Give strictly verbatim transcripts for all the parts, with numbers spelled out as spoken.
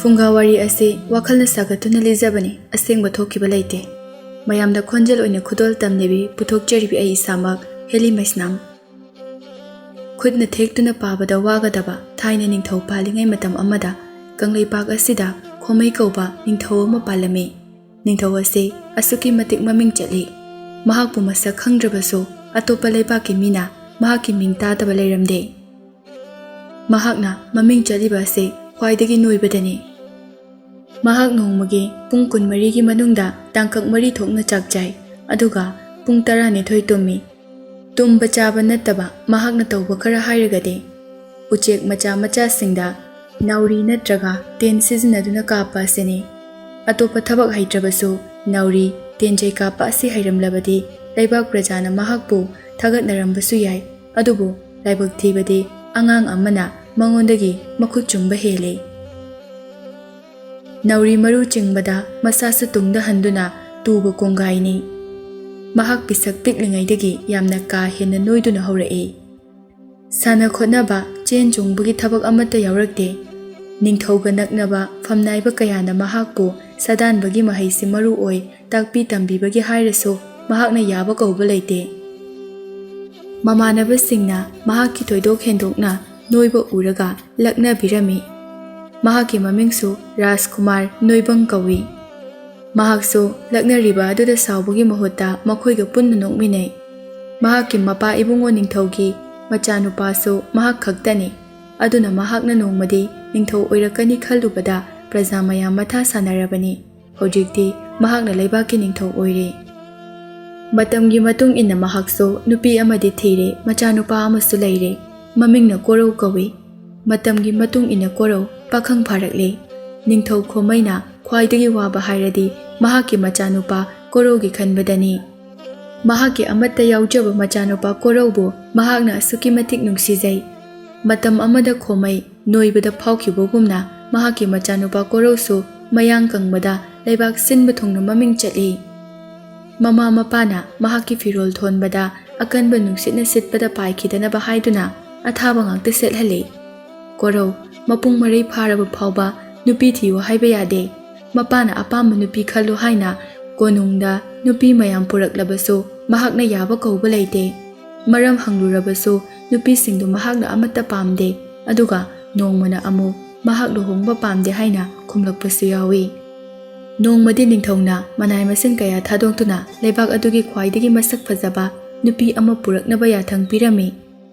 ꯐꯨꯡꯒꯥ ꯋꯥꯔꯤ ꯑꯁꯤ ꯋꯥꯈꯜꯅ ꯁꯥꯒꯠꯇꯨꯅ ꯂꯤꯖꯕꯅꯤ, ꯑꯁꯦꯡꯕ ꯊꯣꯛꯈꯤꯕ ꯂꯩꯇꯦ꯫ ꯃꯌꯥꯝꯗ ꯈꯣꯟꯖꯦꯜ ꯑꯣꯏꯅ ꯈꯨꯗꯣꯜ ꯇꯝꯂꯤꯕꯤ ꯄꯨꯊꯣꯛꯆꯔꯤꯕꯤ ꯑꯩ ꯏꯁꯥꯃꯛ, ꯍꯦꯂꯤ ꯃꯩꯁꯅꯥꯝ꯫ ꯈꯨꯠꯅ ꯊꯦꯛꯇꯨꯅ ꯄꯥꯕꯗ ꯋꯥꯒꯗꯕ ꯊꯥꯏꯅ ꯅꯤꯡꯊꯧ ꯄꯥꯜꯂꯤꯉꯩ ꯃꯇꯝ ꯑꯃꯗ ꯀꯪꯂꯩꯄꯥꯛ ꯑꯁꯤꯗ ꯈꯣꯃꯩ ꯀꯧꯕ ꯅꯤꯡꯊꯧ ꯑꯃ ꯄꯥꯜꯂꯝꯃꯤ꯫ ꯅꯤꯡꯊꯧ ꯑꯁꯤ ꯑꯁꯨꯛꯀꯤ ꯃꯇꯤꯛ ꯃꯃꯤꯡ ꯆꯠꯂꯤ꯫ ꯃꯍꯥꯛꯄꯨ ꯃꯁꯛ ꯈꯪꯗ꯭ꯔꯕꯁꯨ ꯑꯇꯣꯞꯄ ꯂꯩꯕꯥꯛꯀꯤ ꯃꯤꯅ ꯃꯍꯥꯛꯀꯤ ꯃꯤꯡ ꯇꯥꯗꯕ ꯂꯩꯔꯝꯗꯦ꯫ ꯃꯍꯥꯛꯅ ꯃꯃꯤꯡ ꯆꯠꯂꯤꯕ ꯑꯁꯤ ꯈ꯭ꯋꯥꯏꯗꯒꯤ ꯅꯣꯏꯕꯗꯅꯤ꯫ ꯃꯍꯥꯛ ꯅꯣꯡꯃꯒꯤ ꯄꯨꯡ ꯀꯨꯟꯃꯔꯤꯒꯤ ꯃꯅꯨꯡꯗ ꯇꯥꯡꯀꯛ ꯃꯔꯤ ꯊꯣꯛꯅ ꯆꯥꯛ ꯆꯥꯏ, ꯑꯗꯨꯒ ꯄꯨꯡ ꯇꯔꯥꯅꯤꯊꯣꯏ ꯇꯨꯝꯃꯤ꯫ ꯇꯨꯝꯕ ꯆꯥꯕ ꯅꯠꯇꯕ ꯃꯍꯥꯛꯅ ꯇꯧꯕ ꯈꯔ ꯍꯥꯏꯔꯒꯗꯤ, ꯎꯆꯦꯛ ꯃꯆꯥ ꯃꯆꯥꯁꯤꯡꯗ ꯅꯥꯎꯔꯤ ꯅꯠꯇ꯭ꯔꯒ ꯇꯦꯟ ꯁꯤꯖꯤꯟꯅꯗꯨꯅ ꯀꯥꯞꯄ ꯑꯁꯤꯅꯤ꯫ ꯑꯇꯣꯞꯄ ꯊꯕꯛ ꯍꯩꯇ꯭ꯔꯕꯁꯨ ꯅꯥꯎꯔꯤ, ꯇꯦꯟꯖꯩ ꯀꯥꯞꯄ ꯑꯁꯤ ꯍꯩꯔꯝꯂꯕꯗꯤ ꯂꯩꯕꯥꯛ ꯄ꯭ꯔꯖꯥꯅ ꯃꯍꯥꯛꯄꯨ ꯊꯥꯒꯠꯅꯔꯝꯕꯁꯨ ꯌꯥꯏ꯫ ꯑꯗꯨꯕꯨ ꯂꯥꯏꯕꯛ ꯊꯤꯕꯗꯤ ꯑꯉꯥꯡ ꯑꯃꯅ ꯃꯉꯣꯟꯗꯒꯤ ꯃꯈꯨꯠ ꯆꯨꯝꯕ ꯍꯦꯜꯂꯤ꯫ ꯅꯥꯎꯔꯤ ꯃꯔꯨ ꯆꯤꯡꯕꯗ ꯃꯁꯥꯁꯨ ꯇꯨꯡꯗ ꯍꯟꯗꯨꯅ ꯇꯨꯕ ꯀꯣꯡꯒꯥꯏꯅꯤ꯫ ꯃꯍꯥꯛ ꯄꯤꯁꯛ ꯄꯤꯛꯂꯤꯉꯩꯗꯒꯤ ꯌꯥꯝꯅ ꯀꯥ ꯍꯦꯟꯅ ꯅꯣꯏꯗꯨꯅ ꯍꯧꯔꯛꯏ꯫ ꯁꯥꯟꯅ ꯈꯣꯠꯅꯕ, ꯆꯦꯟ ꯆꯣꯡꯕꯒꯤ ꯊꯕꯛ ꯑꯃꯠꯇ ꯌꯥꯎꯔꯛꯇꯦ꯫ ꯅꯤꯡꯊꯧꯒ ꯅꯛꯅꯕ ꯐꯝꯅꯥꯏꯕ ꯀꯌꯥꯅ ꯃꯍꯥꯛꯄꯨ ꯁꯥꯗꯥꯟꯕꯒꯤ ꯃꯍꯩꯁꯤ ꯃꯔꯨ ꯑꯣꯏ ꯇꯥꯛꯄꯤ ꯇꯝꯕꯤꯕꯒꯤ ꯍꯥꯏꯔꯁꯨ ꯃꯍꯥꯛꯅ ꯌꯥꯕ ꯀꯧꯕ ꯂꯩꯇꯦ꯫ ꯃꯃꯥꯟꯅꯕꯁꯤꯡꯅ ꯃꯍꯥꯛꯀꯤ ꯊꯣꯏꯗꯣꯛ ꯍꯦꯟꯗꯣꯛꯅ ꯅꯣꯏꯕ ꯎꯔꯒ ꯂꯛꯅꯕꯤꯔꯝꯃꯤ꯫ ꯃꯍꯥꯛꯀꯤ ꯃꯃꯤꯡꯁꯨ ꯔꯥꯖꯀꯨꯃꯥꯔ ꯅꯣꯏꯕꯪ ꯀꯧꯏ꯫ ꯃꯍꯥꯛꯁꯨ ꯂꯛꯅꯔꯤꯕ ꯑꯗꯨꯗ ꯁꯥꯎꯕꯒꯤ ꯃꯍꯨꯠꯇ ꯃꯈꯣꯏꯒ ꯄꯨꯟꯅ ꯅꯣꯛꯃꯤꯟꯅꯩ꯫ ꯃꯍꯥꯛꯀꯤ ꯃꯄꯥ ꯏꯕꯨꯡꯉꯣ ꯅꯤꯡꯊꯧꯒꯤ ꯃꯆꯥꯅꯨꯄꯥꯁꯨ ꯃꯍꯥꯛ ꯈꯛꯇꯅꯤ꯫ ꯑꯗꯨꯅ ꯃꯍꯥꯛꯅ ꯅꯣꯡꯃꯗꯤ ꯅꯤꯡꯊꯧ ꯑꯣꯏꯔꯛꯀꯅꯤ ꯈꯜꯂꯨꯕꯗ ꯄ꯭ꯔꯖꯥ ꯃꯌꯥꯝ ꯃꯊꯥ ꯁꯥꯟꯅꯔꯕꯅꯤ꯫ ꯍꯧꯖꯤꯛꯇꯤ ꯃꯍꯥꯛꯅ ꯂꯩꯕꯥꯛꯀꯤ ꯅꯤꯡꯊꯧ ꯑꯣꯏꯔꯦ꯫ ꯃꯇꯝꯒꯤ ꯃꯇꯨꯡ ꯏꯟꯅ ꯃꯍꯥꯛꯁꯨ ꯅꯨꯄꯤ ꯑꯃꯗꯤ ꯊꯤꯔꯦ, ꯃꯆꯥꯅꯨꯄꯥ ꯑꯃꯁꯨ ꯂꯩꯔꯦ꯫ ꯃꯃꯤꯡꯅ ꯀꯣꯔꯧ ꯀꯧꯏ꯫ ꯃꯇꯝꯒꯤ ꯃꯇꯨꯡ ꯏꯟꯅ ꯀꯣꯔꯧ ꯄꯥꯈꯪ ꯐꯥꯔꯛꯂꯦ꯫ ꯅꯤꯡꯊꯧ ꯈꯣꯃꯩꯅ ꯈ꯭ꯋꯥꯏꯗꯒꯤ ꯋꯥꯕ ꯍꯥꯏꯔꯗꯤ ꯃꯍꯥꯛꯀꯤ ꯃꯆꯥꯅꯨꯄꯥ ꯀꯣꯔꯧꯒꯤ ꯈꯟꯕꯗꯅꯤ꯫ ꯃꯍꯥꯛꯀꯤ ꯑꯃꯠꯇ ꯌꯥꯎꯖꯕ ꯃꯆꯥꯅꯨꯄꯥ ꯀꯣꯔꯧꯕꯨ ꯃꯍꯥꯛꯅ ꯑꯁꯨꯛꯀꯤ ꯃꯇꯤꯛ ꯅꯨꯡꯁꯤꯖꯩ꯫ ꯃꯇꯝ ꯑꯃꯗ ꯈꯣꯃꯩ ꯅꯣꯏꯕꯗ ꯐꯥꯎꯈꯤꯕꯒꯨꯝꯅ ꯃꯍꯥꯛꯀꯤ ꯃꯆꯥꯅꯨꯄꯥ ꯀꯣꯔꯧꯁꯨ ꯃꯌꯥꯡ ꯀꯪꯕꯗ ꯂꯩꯕꯥꯛ ꯁꯤꯟꯕ ꯊꯨꯡꯅ ꯃꯃꯤꯡ ꯆꯠꯂꯤ꯫ ꯃꯃꯥ ꯃꯄꯥꯅ ꯃꯍꯥꯛꯀꯤ ꯐꯤꯔꯣꯜ ꯊꯣꯟꯕꯗ ꯑꯀꯟꯕ ꯅꯨꯡꯁꯤꯠꯅ ꯁꯤꯠꯄꯗ ꯄꯥꯏꯈꯤꯗꯅꯕ ꯍꯥꯏꯗꯨꯅ ꯑꯊꯥꯕ ꯉꯥꯛꯇ ꯁꯦꯠꯍꯜꯂꯤ꯫ ꯀꯣꯔꯧ ꯃꯄꯨꯡ ꯃꯔꯩ ꯐꯥꯔꯕ ꯐꯥꯎꯕ ꯅꯨꯄꯤ ꯊꯤꯌꯨ ꯍꯥꯏꯕ ꯌꯥꯗꯦ꯫ ꯃꯄꯥꯅ ꯑꯄꯥꯝꯕ ꯅꯨꯄꯤ ꯈꯜꯂꯨ ꯍꯥꯏꯅ ꯀꯣꯅꯨꯡꯗ ꯅꯨꯄꯤ ꯃꯌꯥꯝ ꯄꯨꯔꯛꯂꯕꯁꯨ ꯃꯍꯥꯛꯅ ꯌꯥꯕ ꯀꯧꯕ ꯂꯩꯇꯦ꯫ ꯃꯔꯝ ꯍꯪꯂꯨꯔꯕꯁꯨ ꯅꯨꯄꯤꯁꯤꯡꯗꯨ ꯃꯍꯥꯛꯅ ꯑꯃꯠꯇ ꯄꯥꯝꯗꯦ, ꯑꯗꯨꯒ ꯅꯣꯡꯃꯅ ꯑꯃꯨꯛ ꯃꯍꯥꯛ ꯂꯨꯍꯣꯡꯕ ꯄꯥꯝꯗꯦ ꯍꯥꯏꯅ ꯈꯨꯝꯂꯛꯄꯁꯨ ꯌꯥꯎꯏ꯫ ꯅꯣꯡꯃꯗꯤ ꯅꯤꯡꯊꯧꯅ ꯃꯅꯥꯏ ꯃꯁꯤꯡ ꯀꯌꯥ ꯊꯥꯗꯣꯛꯇꯨꯅ ꯂꯩꯕꯥꯛ ꯑꯗꯨꯒꯤ ꯈ꯭ꯋꯥꯏꯗꯒꯤ ꯃꯁꯛ ꯐꯖꯕ ꯅꯨꯄꯤ ꯑꯃ ꯄꯨꯔꯛꯅꯕ ꯌꯥꯊꯪ ꯄꯤꯔꯝꯃꯤ꯫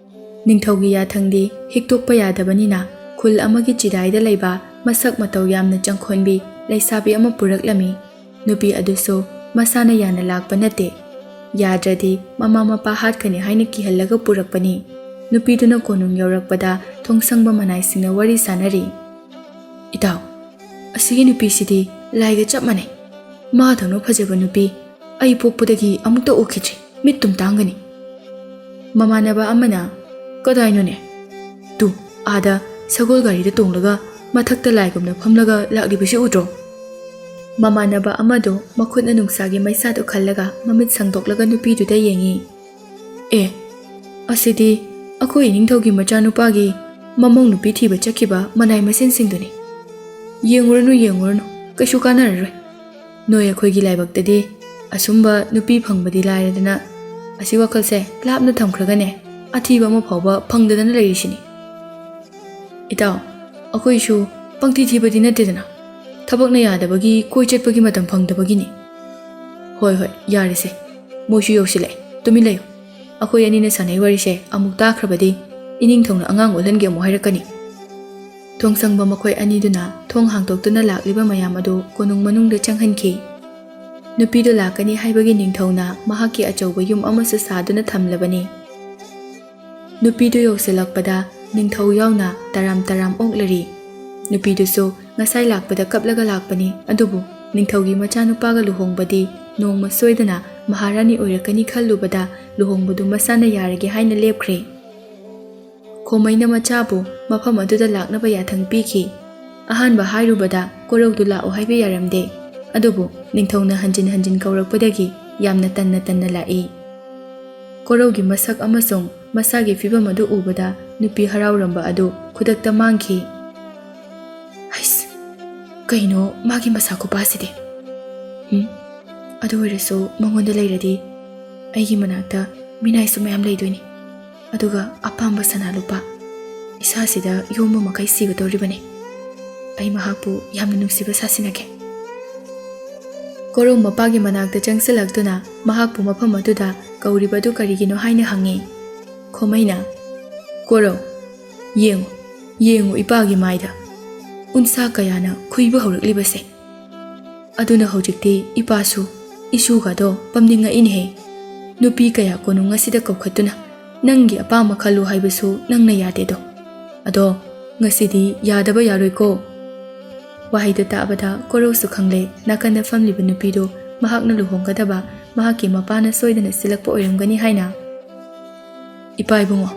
ꯅꯤꯡꯊꯧꯒꯤ ꯌꯥꯊꯪꯗꯤ ꯍꯤꯛꯇꯣꯛꯄ ꯌꯥꯗꯕꯅꯤꯅ ꯈꯨꯜ ꯑꯃꯒꯤ ꯆꯤꯗꯥꯏꯗ ꯂꯩꯕ ꯃꯁꯛ ꯃꯇꯧ ꯌꯥꯝꯅ ꯆꯪꯈꯣꯟꯕꯤ ꯂꯩꯁꯥꯕꯤ ꯑꯃ ꯄꯨꯔꯛꯂꯝꯃꯤ꯫ ꯅꯨꯄꯤ ꯑꯗꯨꯁꯨ ꯃꯁꯥꯅ ꯌꯥꯅ ꯂꯥꯛꯄ ꯅꯠꯇꯦ꯫ ꯌꯥꯗ꯭ꯔꯗꯤ ꯃꯃꯥ ꯃꯄꯥ ꯍꯥꯠꯀꯅꯤ ꯍꯥꯏꯅ ꯀꯤꯍꯜꯂꯒ ꯄꯨꯔꯛꯄꯅꯤ꯫ ꯅꯨꯄꯤꯗꯨꯅ ꯀꯣꯅꯨꯡ ꯌꯧꯔꯛꯄꯗ ꯊꯣꯡꯁꯪꯕ ꯃꯅꯥꯏꯁꯤꯡꯅ ꯋꯥꯔꯤ ꯁꯥꯅꯔꯤ꯫ "ꯏꯇꯥꯎ, ꯑꯁꯤꯒꯤ ꯅꯨꯄꯤꯁꯤꯗꯤ ꯂꯥꯏꯒ ꯆꯞ ꯃꯥꯟꯅꯩ꯫ ꯃꯥꯗꯧꯅ ꯐꯖꯕ ꯅꯨꯄꯤ ꯑꯩ ꯄꯣꯛꯄꯗꯒꯤ ꯑꯃꯨꯛꯇ ꯎꯈꯤꯗ꯭ꯔꯤ꯫ ꯃꯤꯠꯇꯨꯝ ꯇꯥꯡꯒꯅꯤ꯫" ꯃꯃꯥꯟꯅꯕ ꯑꯃꯅ, "ꯀꯗꯥꯏꯅꯣꯅꯦ? ꯇꯨ, ꯑꯥꯗ ꯁꯒꯣꯜ ꯒꯥꯔꯤꯗ ꯇꯣꯡꯂꯒ ꯃꯊꯛꯇ ꯂꯥꯏꯒꯨꯝꯅ ꯐꯝꯂꯒ ꯂꯥꯛꯂꯤꯕꯁꯤ ꯎꯗ꯭ꯔꯣ?" ꯃꯃꯥꯟꯅꯕ ꯑꯃꯗꯨ ꯃꯈꯨꯠꯅ ꯅꯨꯡꯁꯥꯒꯤ ꯃꯩꯁꯥꯗꯨ ꯈꯜꯂꯒ ꯃꯃꯤꯠ ꯁꯥꯡꯗꯣꯛꯂꯒ ꯅꯨꯄꯤꯗꯨꯗ ꯌꯦꯡꯉꯤ꯫ "ꯑꯦ, ꯑꯁꯤꯗꯤ ꯑꯩꯈꯣꯏ ꯏꯅꯤꯡꯊꯧꯒꯤ ꯃꯆꯥꯅꯨꯄꯥꯒꯤ ꯃꯃꯧ ꯅꯨꯄꯤ ꯊꯤꯕ ꯆꯠꯈꯤꯕ ꯃꯅꯥꯏ ꯃꯁꯦꯟꯁꯤꯡꯗꯨꯅꯤ꯫ ꯌꯦꯡꯉꯨꯔꯅꯨ, ꯌꯦꯡꯉꯨꯔꯅꯨ, ꯀꯩꯁꯨ ꯀꯥꯟꯅꯔꯔꯣꯏ꯫ ꯅꯣꯏ ꯑꯩꯈꯣꯏꯒꯤ ꯂꯥꯏꯕꯛꯇꯗꯤ ꯑꯁꯨꯝꯕ ꯅꯨꯄꯤ ꯐꯪꯕꯗꯤ ꯂꯥꯏꯔꯗꯅ, ꯑꯁꯤ ꯋꯥꯈꯜꯁꯦ ꯂꯥꯞꯅ ꯊꯝꯈ꯭ꯔꯒꯅꯦ, ꯑꯊꯤꯕ ꯑꯃ ꯐꯥꯎꯕ ꯐꯪꯗꯗꯅ ꯂꯩꯔꯤꯁꯤꯅꯤ꯫" "ꯏꯇꯥꯎ, ꯑꯩꯈꯣꯏꯁꯨ ꯄꯪꯊꯤ ꯊꯤꯕꯗꯤ ꯅꯠꯇꯦꯗꯅ, ꯊꯕꯛꯅ ꯌꯥꯗꯕꯒꯤ ꯀꯣꯏ ꯆꯠꯄꯒꯤ ꯃꯇꯝ ꯐꯪꯗꯕꯒꯤꯅꯤ꯫" "ꯍꯣꯏ, ꯍꯣꯏ, ꯌꯥꯔꯦꯁꯦ, ꯃꯣꯏꯁꯨ ꯌꯧꯁꯤꯜꯂꯛꯑꯦ, ꯇꯨꯃꯤꯟ ꯂꯩꯌꯨ꯫ ꯑꯩꯈꯣꯏ ꯑꯅꯤꯅ ꯁꯥꯟꯅꯩ ꯋꯥꯔꯤꯁꯦ ꯑꯃꯨꯛ ꯇꯥꯈ꯭ꯔꯕꯗꯤ ꯏꯅꯤꯡꯊꯧꯅ ꯑꯉꯥꯡ ꯑꯣꯜꯍꯟꯒꯦ ꯑꯃꯨꯛ ꯍꯥꯏꯔꯛꯀꯅꯤ꯫" ꯊꯣꯡꯁꯪꯕ ꯃꯈꯣꯏ ꯑꯅꯤꯗꯨꯅ ꯊꯣꯡ ꯍꯥꯡꯗꯣꯛꯇꯨꯅ ꯂꯥꯛꯂꯤꯕ ꯃꯌꯥꯝ ꯑꯗꯨ ꯀꯣꯅꯨꯡ ꯃꯅꯨꯡꯗ ꯆꯪꯍꯟꯈꯤ꯫ ꯅꯨꯄꯤꯗꯨ ꯂꯥꯛꯀꯅꯤ ꯍꯥꯏꯕꯒꯤ ꯅꯤꯡꯊꯧꯅ ꯃꯍꯥꯛꯀꯤ ꯑꯆꯧꯕ ꯌꯨꯝ ꯑꯃꯁꯨ ꯁꯥꯗꯨꯅ ꯊꯝꯂꯕꯅꯤ꯫ ꯅꯨꯄꯤꯗꯨ ꯌꯧꯁꯤꯜꯂꯛꯄꯗ ꯅꯤꯡꯊꯧ ꯌꯥꯎꯅ ꯇꯔꯥꯝ ꯇꯔꯥꯝ ꯑꯣꯛꯂꯔꯤ꯫ ꯅꯨꯄꯤꯗꯨꯁꯨ ꯉꯁꯥꯏ ꯂꯥꯛꯄꯗ ꯀꯞꯂꯒ ꯂꯥꯛꯄꯅꯤ, ꯑꯗꯨꯕꯨ ꯅꯤꯡꯊꯧꯒꯤ ꯃꯆꯥꯅꯨꯄꯥꯒ ꯂꯨꯍꯣꯡꯕꯗꯤ ꯅꯣꯡꯃ ꯁꯣꯏꯗꯅ ꯃꯍꯥꯔꯥꯅꯤ ꯑꯣꯏꯔꯛꯀꯅꯤ ꯈꯜꯂꯨꯕꯗ ꯂꯨꯍꯣꯡꯕꯗꯨ ꯃꯁꯥꯅ ꯌꯥꯔꯒꯦ ꯍꯥꯏꯅ ꯂꯦꯞꯈ꯭ꯔꯦ꯫ ꯈꯣꯃꯩꯅ ꯃꯆꯥꯕꯨ ꯃꯐꯝ ꯑꯗꯨꯗ ꯂꯥꯛꯅꯕ ꯌꯥꯊꯪ ꯄꯤꯈꯤ꯫ ꯑꯍꯥꯟꯕ ꯍꯥꯏꯔꯨꯕꯗ ꯀꯣꯔꯧꯗꯨ ꯂꯥꯛꯑꯣ ꯍꯥꯏꯕ ꯌꯥꯔꯝꯗꯦ, ꯑꯗꯨꯕꯨ ꯅꯤꯡꯊꯧꯅ ꯍꯟꯖꯤꯟ ꯍꯟꯖꯤꯟ ꯀꯧꯔꯛꯄꯗꯒꯤ ꯌꯥꯝꯅ ꯇꯟꯅ ꯇꯟꯅ ꯂꯥꯛꯏ꯫ ꯀꯣꯔꯧꯒꯤ ꯃꯁꯛ ꯑꯃꯁꯨꯡ ꯃꯁꯥꯒꯤ ꯐꯤꯕꯝ ꯑꯗꯨ ꯎꯕꯗ ꯅꯨꯄꯤ ꯍꯔꯥꯎꯔꯝꯕ ꯑꯗꯨ ꯈꯨꯗꯛꯇ ꯃꯥꯡꯈꯤ꯫ "ꯍꯩꯁ, ꯀꯩꯅꯣ ꯃꯥꯒꯤ ꯃꯁꯥ ꯈꯨꯄꯥꯁꯤꯗꯤ? ꯎꯝ, ꯑꯗꯨ ꯑꯣꯏꯔꯁꯨ ꯃꯉꯣꯟꯗ ꯂꯩꯔꯗꯤ ꯑꯩꯒꯤ ꯃꯅꯥꯛꯇ ꯃꯤꯅꯥꯏꯁꯨ ꯃꯌꯥꯝ ꯂꯩꯗꯣꯏꯅꯤ꯫ ꯑꯗꯨꯒ ꯑꯄꯥꯝꯕ ꯁꯅꯥ ꯂꯨꯄꯥ ꯏꯁꯥꯁꯤꯗ ꯌꯣꯝꯕ ꯃꯈꯩ ꯁꯤꯒꯗꯧꯔꯤꯕꯅꯤ꯫ ꯑꯩ ꯃꯍꯥꯛꯄꯨ ꯌꯥꯝꯅ ꯅꯨꯡꯁꯤꯕ ꯁꯥꯁꯤꯟꯅꯒꯦ꯫ ꯀꯣꯔꯧ ꯃꯄꯥꯒꯤ ꯃꯅꯥꯛꯇ ꯆꯪꯁꯤꯜꯂꯛꯇꯨꯅ ꯃꯍꯥꯛꯄꯨ ꯃꯐꯝ ꯑꯗꯨꯗ ꯀꯧꯔꯤꯕꯗꯨ ꯀꯔꯤꯒꯤꯅꯣ ꯍꯥꯏꯅ ꯍꯪꯉꯤ꯫ ꯈꯣꯃꯩꯅ, "ꯀꯣꯔꯧ, ꯌꯦꯡꯉꯨ, ꯌꯦꯡꯉꯨ ꯏꯄꯥꯒꯤ ꯃꯥꯏꯗ ꯎꯟꯁꯥ ꯀꯌꯥꯅ ꯈꯨꯏꯕ ꯍꯧꯔꯛꯂꯤꯕꯁꯦ꯫ ꯑꯗꯨꯅ ꯍꯧꯖꯤꯛꯇꯤ ꯏꯄꯥꯁꯨ ꯏꯁꯨꯒꯗꯣ ꯄꯝꯅꯤꯡꯉꯛꯏꯅꯦꯍꯦ꯫ ꯅꯨꯄꯤ ꯀꯌꯥ ꯀꯣꯅꯨꯡ ꯑꯁꯤꯗ ꯀꯧꯈꯠꯇꯨꯅ ꯅꯪꯒꯤ ꯑꯄꯥꯝꯕ ꯈꯜꯂꯨ ꯍꯥꯏꯕꯁꯨ ꯅꯪꯅ ꯌꯥꯗꯦꯗꯣ꯫ ꯑꯗꯣ ꯉꯁꯤꯗꯤ ꯌꯥꯗꯕ ꯌꯥꯔꯣꯏꯀꯣ꯫" ꯋꯥꯍꯩꯗꯨ ꯇꯥꯕꯗ ꯀꯣꯔꯧꯁꯨ ꯈꯪꯂꯦ, ꯅꯥꯀꯟꯗ ꯐꯝꯂꯤꯕ ꯅꯨꯄꯤꯗꯨ ꯃꯍꯥꯛꯅ ꯂꯨꯍꯣꯡꯒꯗꯕ ꯃꯍꯥꯛꯀꯤ ꯃꯄꯥꯅ ꯁꯣꯏꯗꯅ ꯁꯤꯜꯂꯛꯄ ꯑꯣꯏꯔꯝꯒꯅꯤ ꯍꯥꯏꯅ꯫ "ꯏꯄꯥ ꯏꯕꯨꯡꯉꯣ,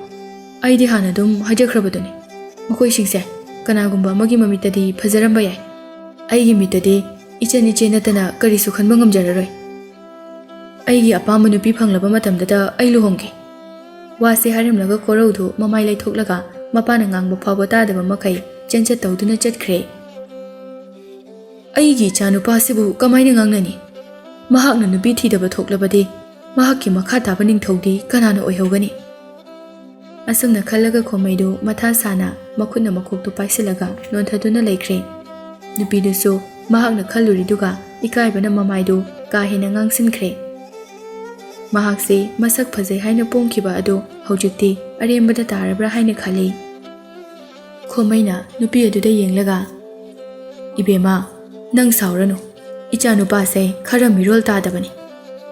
ꯑꯩꯗꯤ ꯍꯥꯟꯅ ꯑꯗꯨꯝ ꯍꯥꯏꯖꯈ꯭ꯔꯕꯗꯨꯅꯤ, ꯃꯈꯣꯏꯁꯤꯡꯁꯦ ꯀꯅꯥꯒꯨꯝꯕ ꯑꯃꯒꯤ ꯃꯃꯤꯠꯇꯗꯤ ꯐꯖꯔꯝꯕ ꯌꯥꯏ꯫ ꯑꯩꯒꯤ ꯃꯤꯠꯇꯗꯤ ꯏꯆꯟ ꯏꯆꯦ ꯅꯠꯇꯅ ꯀꯔꯤꯁꯨ ꯈꯟꯕ ꯉꯝꯖꯔꯔꯣꯏ꯫ ꯑꯩꯒꯤ ꯑꯄꯥꯝꯕ ꯅꯨꯄꯤ ꯐꯪꯂꯕ ꯃꯇꯝꯗꯨꯗ ꯑꯩ ꯂꯨꯍꯣꯡꯒꯦ꯫" ꯋꯥꯁꯦ ꯍꯥꯏꯔꯝꯂꯒ ꯀꯣꯔꯧꯗꯨ ꯃꯃꯥꯏ ꯂꯩꯊꯣꯛꯂꯒ ꯃꯄꯥꯅ ꯉꯥꯡꯕ ꯐꯥꯎꯕ ꯇꯥꯗꯕ ꯃꯈꯩ ꯆꯦꯟꯆꯠ ꯇꯧꯗꯨꯅ ꯆꯠꯈ꯭ꯔꯦ꯫ "ꯑꯩꯒꯤ ꯏꯆꯥꯅꯨꯄꯥꯁꯤꯕꯨ ꯀꯃꯥꯏꯅ ꯉꯥꯡꯅꯅꯤ? ꯃꯍꯥꯛꯅ ꯅꯨꯄꯤ ꯊꯤꯗꯕ ꯊꯣꯛꯂꯕꯗꯤ ꯃꯍꯥꯛꯀꯤ ꯃꯈꯥ ꯇꯥꯕ ꯅꯤꯡꯊꯧꯗꯤ ꯀꯅꯥꯅ ꯑꯣꯏꯍꯧꯒꯅꯤ?" ꯑꯁꯨꯝꯅ ꯈꯜꯂꯒ ꯈꯣꯃꯩꯗꯨ ꯃꯊꯥ ꯁꯥꯅ ꯃꯈꯨꯠꯅ ꯃꯀꯣꯛꯇꯨ ꯄꯥꯏꯁꯤꯜꯂꯒ ꯅꯣꯟꯊꯗꯨꯅ ꯂꯩꯈ꯭ꯔꯦ꯫ ꯅꯨꯄꯤꯗꯨꯁꯨ ꯃꯍꯥꯛꯅ ꯈꯜꯂꯨꯔꯤꯗꯨꯒ ꯏꯀꯥꯏꯕꯅ ꯃꯃꯥꯏꯗꯨ ꯀꯥ ꯍꯦꯟꯅ ꯉꯥꯡꯁꯤꯟꯈ꯭ꯔꯦ꯫ ꯃꯍꯥꯛꯁꯤ ꯃꯁꯛ ꯐꯖꯩ ꯍꯥꯏꯅ ꯄꯣꯡꯈꯤꯕ ꯑꯗꯨ ꯍꯧꯖꯤꯛꯇꯤ ꯑꯔꯦꯝꯕꯗ ꯇꯥꯔꯕ꯭ꯔꯥ ꯍꯥꯏꯅ ꯈꯜꯂꯤ꯫ ꯈꯣꯃꯩꯅ ꯅꯨꯄꯤ ꯑꯗꯨꯗ ꯌꯦꯡꯂꯒ, "ꯏꯕꯦꯝꯃ, ꯅꯪ ꯁꯥꯎꯔꯅꯨ꯫ ꯏꯆꯥꯅꯨꯄꯥꯁꯦ ꯈꯔ ꯃꯤꯔꯣꯜ ꯇꯥꯗꯕꯅꯤ꯫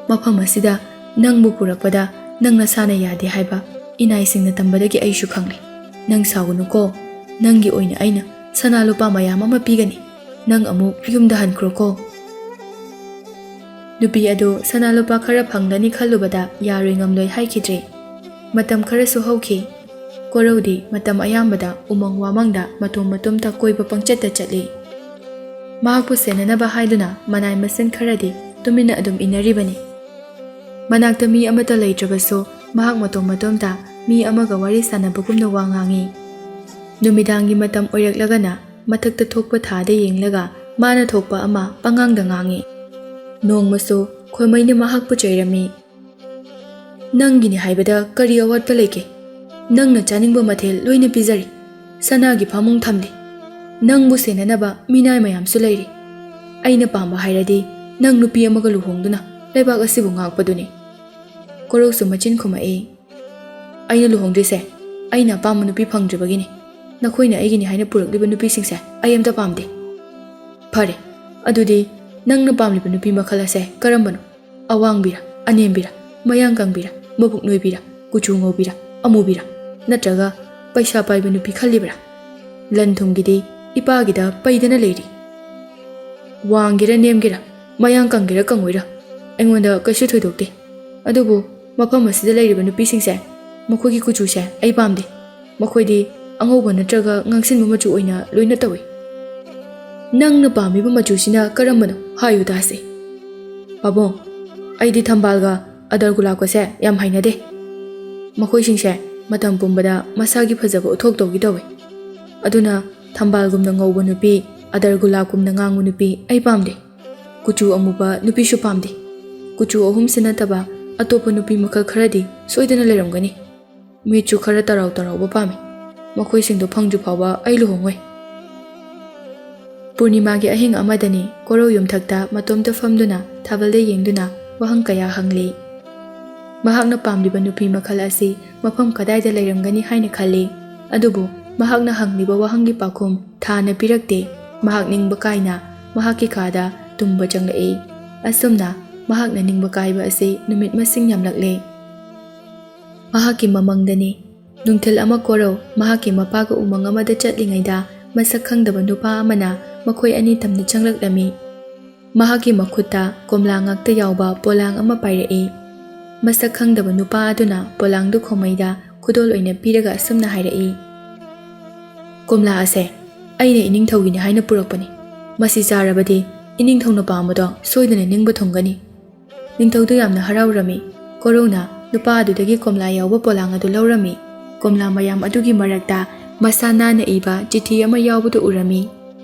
ꯃꯐꯝ ꯑꯁꯤꯗ ꯅꯪꯕꯨ ꯄꯨꯔꯛꯄꯗ ꯅꯪ ꯅꯁꯥꯅ ꯌꯥꯗꯦ ꯍꯥꯏꯕ ꯏꯅꯥꯏꯁꯤꯡꯅ ꯇꯝꯕꯗꯒꯤ ꯑꯩꯁꯨ ꯈꯪꯂꯦ꯫ ꯅꯪ ꯁꯥꯎꯒꯅꯨꯀꯣ꯫ ꯅꯪꯒꯤ ꯑꯣꯏꯅ ꯑꯩꯅ ꯁꯅꯥ ꯂꯨꯄꯥ ꯃꯌꯥꯝ ꯑꯃ ꯄꯤꯒꯅꯤ꯫ ꯅꯪ ꯑꯃꯨꯛ ꯌꯨꯝꯗ ꯍꯟꯈ꯭ꯔꯣꯀꯣ꯫" ꯅꯨꯄꯤ ꯑꯗꯨ ꯁꯅꯥ ꯂꯨꯄꯥ ꯈꯔ ꯐꯪꯂꯅꯤ ꯈꯜꯂꯨꯕꯗ ꯌꯥꯔꯣꯏ ꯉꯝꯂꯣꯏ ꯍꯥꯏꯈꯤꯗ꯭ꯔꯦ꯫ ꯃꯇꯝ ꯈꯔꯁꯨ ꯍꯧꯈꯤ꯫ ꯀꯣꯔꯧꯗꯤ ꯃꯇꯝ ꯑꯌꯥꯝꯕꯗ ꯎꯃꯪ ꯋꯥꯃꯪꯗ ꯃꯇꯣꯝ ꯃꯇꯣꯝꯇ ꯀꯣꯏꯕ ꯄꯪꯆꯠꯇ ꯆꯠꯂꯤ꯫ ꯃꯍꯥꯛꯄꯨ ꯁꯦꯟꯅꯅꯕ ꯍꯥꯏꯗꯨꯅ ꯃꯅꯥꯏ ꯃꯁꯤꯟ ꯈꯔꯗꯤ ꯇꯨꯃꯤꯟꯅ ꯑꯗꯨꯝ ꯏꯟꯅꯔꯤꯕꯅꯤ꯫ ꯃꯅꯥꯛꯇ ꯃꯤ ꯑꯃꯠꯇ ꯂꯩꯇ꯭ꯔꯕꯁꯨ ꯃꯍꯥꯛ ꯃꯇꯣꯝ ꯃꯇꯣꯝꯇ ꯃꯤ ꯑꯃꯒ ꯋꯥꯔꯤ ꯁꯥꯟꯅꯕꯒꯨꯝꯅ ꯋꯥ ꯉꯥꯡꯏ꯫ ꯅꯨꯃꯤꯗꯥꯡꯒꯤ ꯃꯇꯝ ꯑꯣꯏꯔꯛꯂꯒꯅ ꯃꯊꯛꯇ ꯊꯣꯛꯄ ꯊꯥꯗ ꯌꯦꯡꯂꯒ ꯃꯥꯅ ꯊꯣꯛꯄ ꯑꯃ ꯄꯉꯥꯡꯗ ꯉꯥꯡꯉꯤ꯫ ꯅꯣꯡꯃꯁꯨ ꯈꯣꯏꯃꯩꯅ ꯃꯍꯥꯛꯄꯨ ꯆꯩꯔꯝꯃꯤ꯫ "ꯅꯪꯒꯤꯅꯤ ꯍꯥꯏꯕꯗ ꯀꯔꯤ ꯑꯋꯥꯠꯄ ꯂꯩꯒꯦ? ꯅꯪꯅ ꯆꯥꯅꯤꯡꯕ ꯃꯊꯦꯜ ꯂꯣꯏꯅ ꯄꯤꯖꯔꯤ꯫ ꯁꯅꯥꯒꯤ ꯐꯃꯨꯡ ꯊꯝꯂꯤ꯫ ꯅꯪꯕꯨ ꯁꯦꯟꯅꯅꯕ ꯃꯤꯅꯥꯏ ꯃꯌꯥꯝꯁꯨ ꯂꯩꯔꯤ꯫ ꯑꯩꯅ ꯄꯥꯝꯕ ꯍꯥꯏꯔꯗꯤ ꯅꯪ ꯅꯨꯄꯤ ꯑꯃꯒ ꯂꯨꯍꯣꯡꯗꯨꯅ ꯂꯩꯕꯥꯛ ꯑꯁꯤꯕꯨ ꯉꯥꯛꯄꯗꯨꯅꯤ꯫" ꯀꯣꯔꯧꯁꯨ ꯃꯆꯤꯟ ꯈꯨꯝꯃꯛꯏ꯫ "ꯑꯩꯅ ꯂꯨꯍꯣꯡꯗ꯭ꯔꯤꯁꯦ ꯑꯩꯅ ꯑꯄꯥꯝꯕ ꯅꯨꯄꯤ ꯐꯪꯗ꯭ꯔꯤꯕꯒꯤꯅꯤ꯫ ꯅꯈꯣꯏꯅ ꯑꯩꯒꯤꯅꯤ ꯍꯥꯏꯅ ꯄꯨꯔꯛꯂꯤꯕ ꯅꯨꯄꯤꯁꯤꯡꯁꯦ ꯑꯩ ꯑꯝꯇ ꯄꯥꯝꯗꯦ꯫" "ꯐꯔꯦ, ꯑꯗꯨꯗꯤ ꯅꯪꯅ ꯄꯥꯝꯂꯤꯕ ꯅꯨꯄꯤ ꯃꯈꯜ ꯑꯁꯦ ꯀꯔꯝꯕꯅꯣ? ꯑꯋꯥꯡꯕꯤꯔ, ꯑꯅꯦꯝꯕꯤꯔ, ꯃꯌꯥꯡ ꯀꯪꯕꯤꯔ, ꯃꯕꯨꯛ ꯅꯣꯏꯕꯤꯔ, ꯀꯨꯆꯨ ꯉꯧꯕꯤꯔ, ꯑꯃꯨꯕꯤꯔ, ꯅꯠꯇ꯭ꯔꯒ ꯄꯩꯁꯥ ꯄꯥꯏꯕ ꯅꯨꯄꯤ ꯈꯜꯂꯤꯕ꯭ꯔꯥ? ꯂꯟ ꯊꯨꯝꯒꯤꯗꯤ ꯏꯄꯥꯒꯤꯗ ꯄꯩꯗꯅ ꯂꯩꯔꯤ꯫ ꯋꯥꯡꯒꯦꯔ ꯅꯦꯝꯒꯦꯔ, ꯃꯌꯥꯡ ꯀꯪꯒꯦꯔ ꯀꯪꯉꯣꯏꯔ, ꯑꯩꯉꯣꯟꯗ ꯀꯩꯁꯨ ꯊꯣꯏꯗꯣꯛꯇꯦ꯫ ꯑꯗꯨꯕꯨ ꯃꯐꯝ ꯑꯁꯤꯗ ꯂꯩꯔꯤꯕ ꯅꯨꯄꯤꯁꯤꯡꯁꯦ, ꯃꯈꯣꯏꯒꯤ ꯀꯨꯆꯨꯁꯦ ꯑꯩ ꯄꯥꯝꯗꯦ꯫ ꯃꯈꯣꯏꯗꯤ ꯑꯉꯧꯕ ꯅꯠꯇ꯭ꯔꯒ ꯉꯥꯡꯁꯤꯟꯕ ꯃꯆꯨ ꯑꯣꯏꯅ ꯂꯣꯏꯅ ꯇꯧꯏ꯫ ꯅꯪꯅ ꯄꯥꯝꯃꯤꯕ ꯃꯆꯨꯁꯤꯅ ꯀꯔꯝꯕꯅꯣ ꯍꯥꯏꯌꯨ ꯇꯥꯁꯦ꯫" "ꯄꯥꯕꯨꯡ, ꯑꯩꯗꯤ ꯊꯝꯕꯥꯜꯒ ꯑꯗꯔ ꯒꯨꯂꯥꯞꯀꯁꯦ ꯌꯥꯝ ꯍꯩꯅꯗꯦ꯫ ꯃꯈꯣꯏꯁꯤꯡꯁꯦ ꯃꯇꯝ ꯄꯨꯝꯕꯗ ꯃꯁꯥꯒꯤ ꯐꯖꯕ ꯎꯠꯊꯣꯛꯇꯧꯒꯤ ꯇꯧꯏ꯫ ꯑꯗꯨꯅ ꯊꯝꯕꯥꯜꯒꯨꯝꯅ ꯉꯧꯕ ꯅꯨꯄꯤ, ꯑꯗꯔ ꯒꯨꯂꯥꯞꯀꯨꯝꯅ ꯉꯥꯡꯕ ꯅꯨꯄꯤ ꯑꯩ ꯄꯥꯝꯗꯦ꯫ ꯀꯨꯆꯨ ꯑꯃꯨꯕ ꯅꯨꯄꯤꯁꯨ ꯄꯥꯝꯗꯦ꯫ ꯀꯨꯆꯨ ꯑꯍꯨꯝꯁꯤ ꯅꯠꯇꯕ ꯑꯇꯣꯞꯄ ꯅꯨꯄꯤ ꯃꯈꯜ ꯈꯔꯗꯤ ꯁꯣꯏꯗꯅ ꯂꯩꯔꯝꯒꯅꯤ꯫ ꯃꯤꯠꯁꯨ ꯈꯔ ꯇꯔꯥꯎ ꯇꯔꯥꯎꯕ ꯄꯥꯝꯃꯤ꯫ ꯃꯈꯣꯏꯁꯤꯡꯗꯣ ꯐꯪꯗ꯭ꯔꯤ ꯐꯥꯎꯕ ꯑꯩ ꯂꯨꯍꯣꯡꯉꯣꯏ꯫" ꯄꯨꯔꯅꯤꯃꯥꯒꯤ ꯑꯍꯤꯡ ꯑꯃꯗꯅꯤ꯫ ꯀꯣꯔꯧ ꯌꯨꯝꯊꯛꯇ ꯃꯇꯣꯝꯇ ꯐꯝꯗꯨꯅ ꯊꯥꯕꯜꯗ ꯌꯦꯡꯗꯨꯅ ꯋꯥꯍꯪ ꯀꯌꯥ ꯍꯪꯂꯤ꯫ ꯃꯍꯥꯛꯅ ꯄꯥꯝꯂꯤꯕ ꯅꯨꯄꯤ ꯃꯈꯜ ꯑꯁꯤ ꯃꯐꯝ ꯀꯗꯥꯏꯗ ꯂꯩꯔꯝꯒꯅꯤ ꯍꯥꯏꯅ ꯈꯜꯂꯤ꯫ ꯑꯗꯨꯕꯨ ꯃꯍꯥꯛꯅ ꯍꯪꯂꯤꯕ ꯋꯥꯍꯪꯒꯤ ꯄꯥꯎꯈꯨꯝ ꯊꯥꯅ ꯄꯤꯔꯛꯇꯦ꯫ ꯃꯍꯥꯛ ꯅꯤꯡꯕ ꯀꯥꯏꯅ ꯃꯍꯥꯛꯀꯤ ꯀꯥꯗ ꯇꯨꯝꯕ ꯆꯪꯂꯛꯏ꯫ ꯑꯁꯨꯝꯅ ꯃꯍꯥꯛꯅ ꯅꯤꯡꯕ ꯀꯥꯏꯕ ꯑꯁꯤ ꯅꯨꯃꯤꯠ ꯃꯁꯤꯡ ꯌꯥꯝꯂꯛꯂꯦ꯫ ꯃꯍꯥꯛꯀꯤ ꯃꯃꯪꯗꯅꯤ꯫ ꯅꯨꯡꯊꯤꯜ ꯑꯃ ꯀꯣꯔꯧ ꯃꯍꯥꯛꯀꯤ ꯃꯄꯥꯒ ꯎꯃꯪ ꯑꯃꯗ ꯆꯠꯂꯤꯉꯩꯗ ꯃꯁꯛ ꯈꯪꯗꯕ ꯅꯨꯄꯥ ꯑꯃꯅ ꯃꯈꯣꯏ ꯑꯅꯤ ꯇꯝꯅ ꯆꯪꯂꯛꯂꯝꯃꯤ꯫ ꯃꯍꯥꯛꯀꯤ ꯃꯈꯨꯠꯇ ꯀꯣꯝꯂꯥ ꯉꯥꯛꯇ ꯌꯥꯎꯕ ꯄꯣꯂꯥꯡ ꯑꯃ ꯄꯥꯏꯔꯛꯏ꯫ ꯃꯁꯛ ꯈꯪꯗꯕ ꯅꯨꯄꯥ ꯑꯗꯨꯅ ꯄꯣꯂꯥꯡꯗꯨ ꯈꯣꯃꯩꯗ ꯈꯨꯗꯣꯜ ꯑꯣꯏꯅ ꯄꯤꯔꯒ ꯑꯁꯨꯝꯅ ꯍꯥꯏꯔꯛꯏ, "ꯀꯣꯝꯂꯥ ꯑꯁꯦ ꯑꯩꯅ ꯏꯅꯤꯡꯊꯧꯒꯤꯅꯤ ꯍꯥꯏꯅ ꯄꯨꯔꯛꯄꯅꯤ꯫ ꯃꯁꯤ ꯆꯥꯔꯕꯗꯤ ꯏꯅꯤꯡꯊꯧꯅ ꯄꯥꯝꯕꯗꯣ ꯁꯣꯏꯗꯅ ꯅꯤꯡꯕ ꯊꯨꯡꯒꯅꯤ꯫" ꯅꯤꯡꯊꯧꯗꯨ ꯌꯥꯝꯅ ꯍꯔꯥꯎꯔꯝꯃꯤ꯫ ꯀꯣꯔꯧꯅ ꯅꯨꯄꯥ ꯑꯗꯨꯗꯒꯤ ꯀꯣꯝꯂꯥ ꯌꯥꯎꯕ ꯄꯣꯂꯥꯡ ꯑꯗꯨ ꯂꯧꯔꯝꯃꯤ꯫ ꯀꯣꯝꯂꯥ ꯃꯌꯥꯝ ꯑꯗꯨꯒꯤ ꯃꯔꯛꯇ ꯃꯁꯥ ꯅꯥꯟꯅ ꯏꯕ ꯆꯤꯊꯤ ꯑꯃ ꯌꯥꯎꯕꯗꯨ ꯎꯔꯝꯃꯤ꯫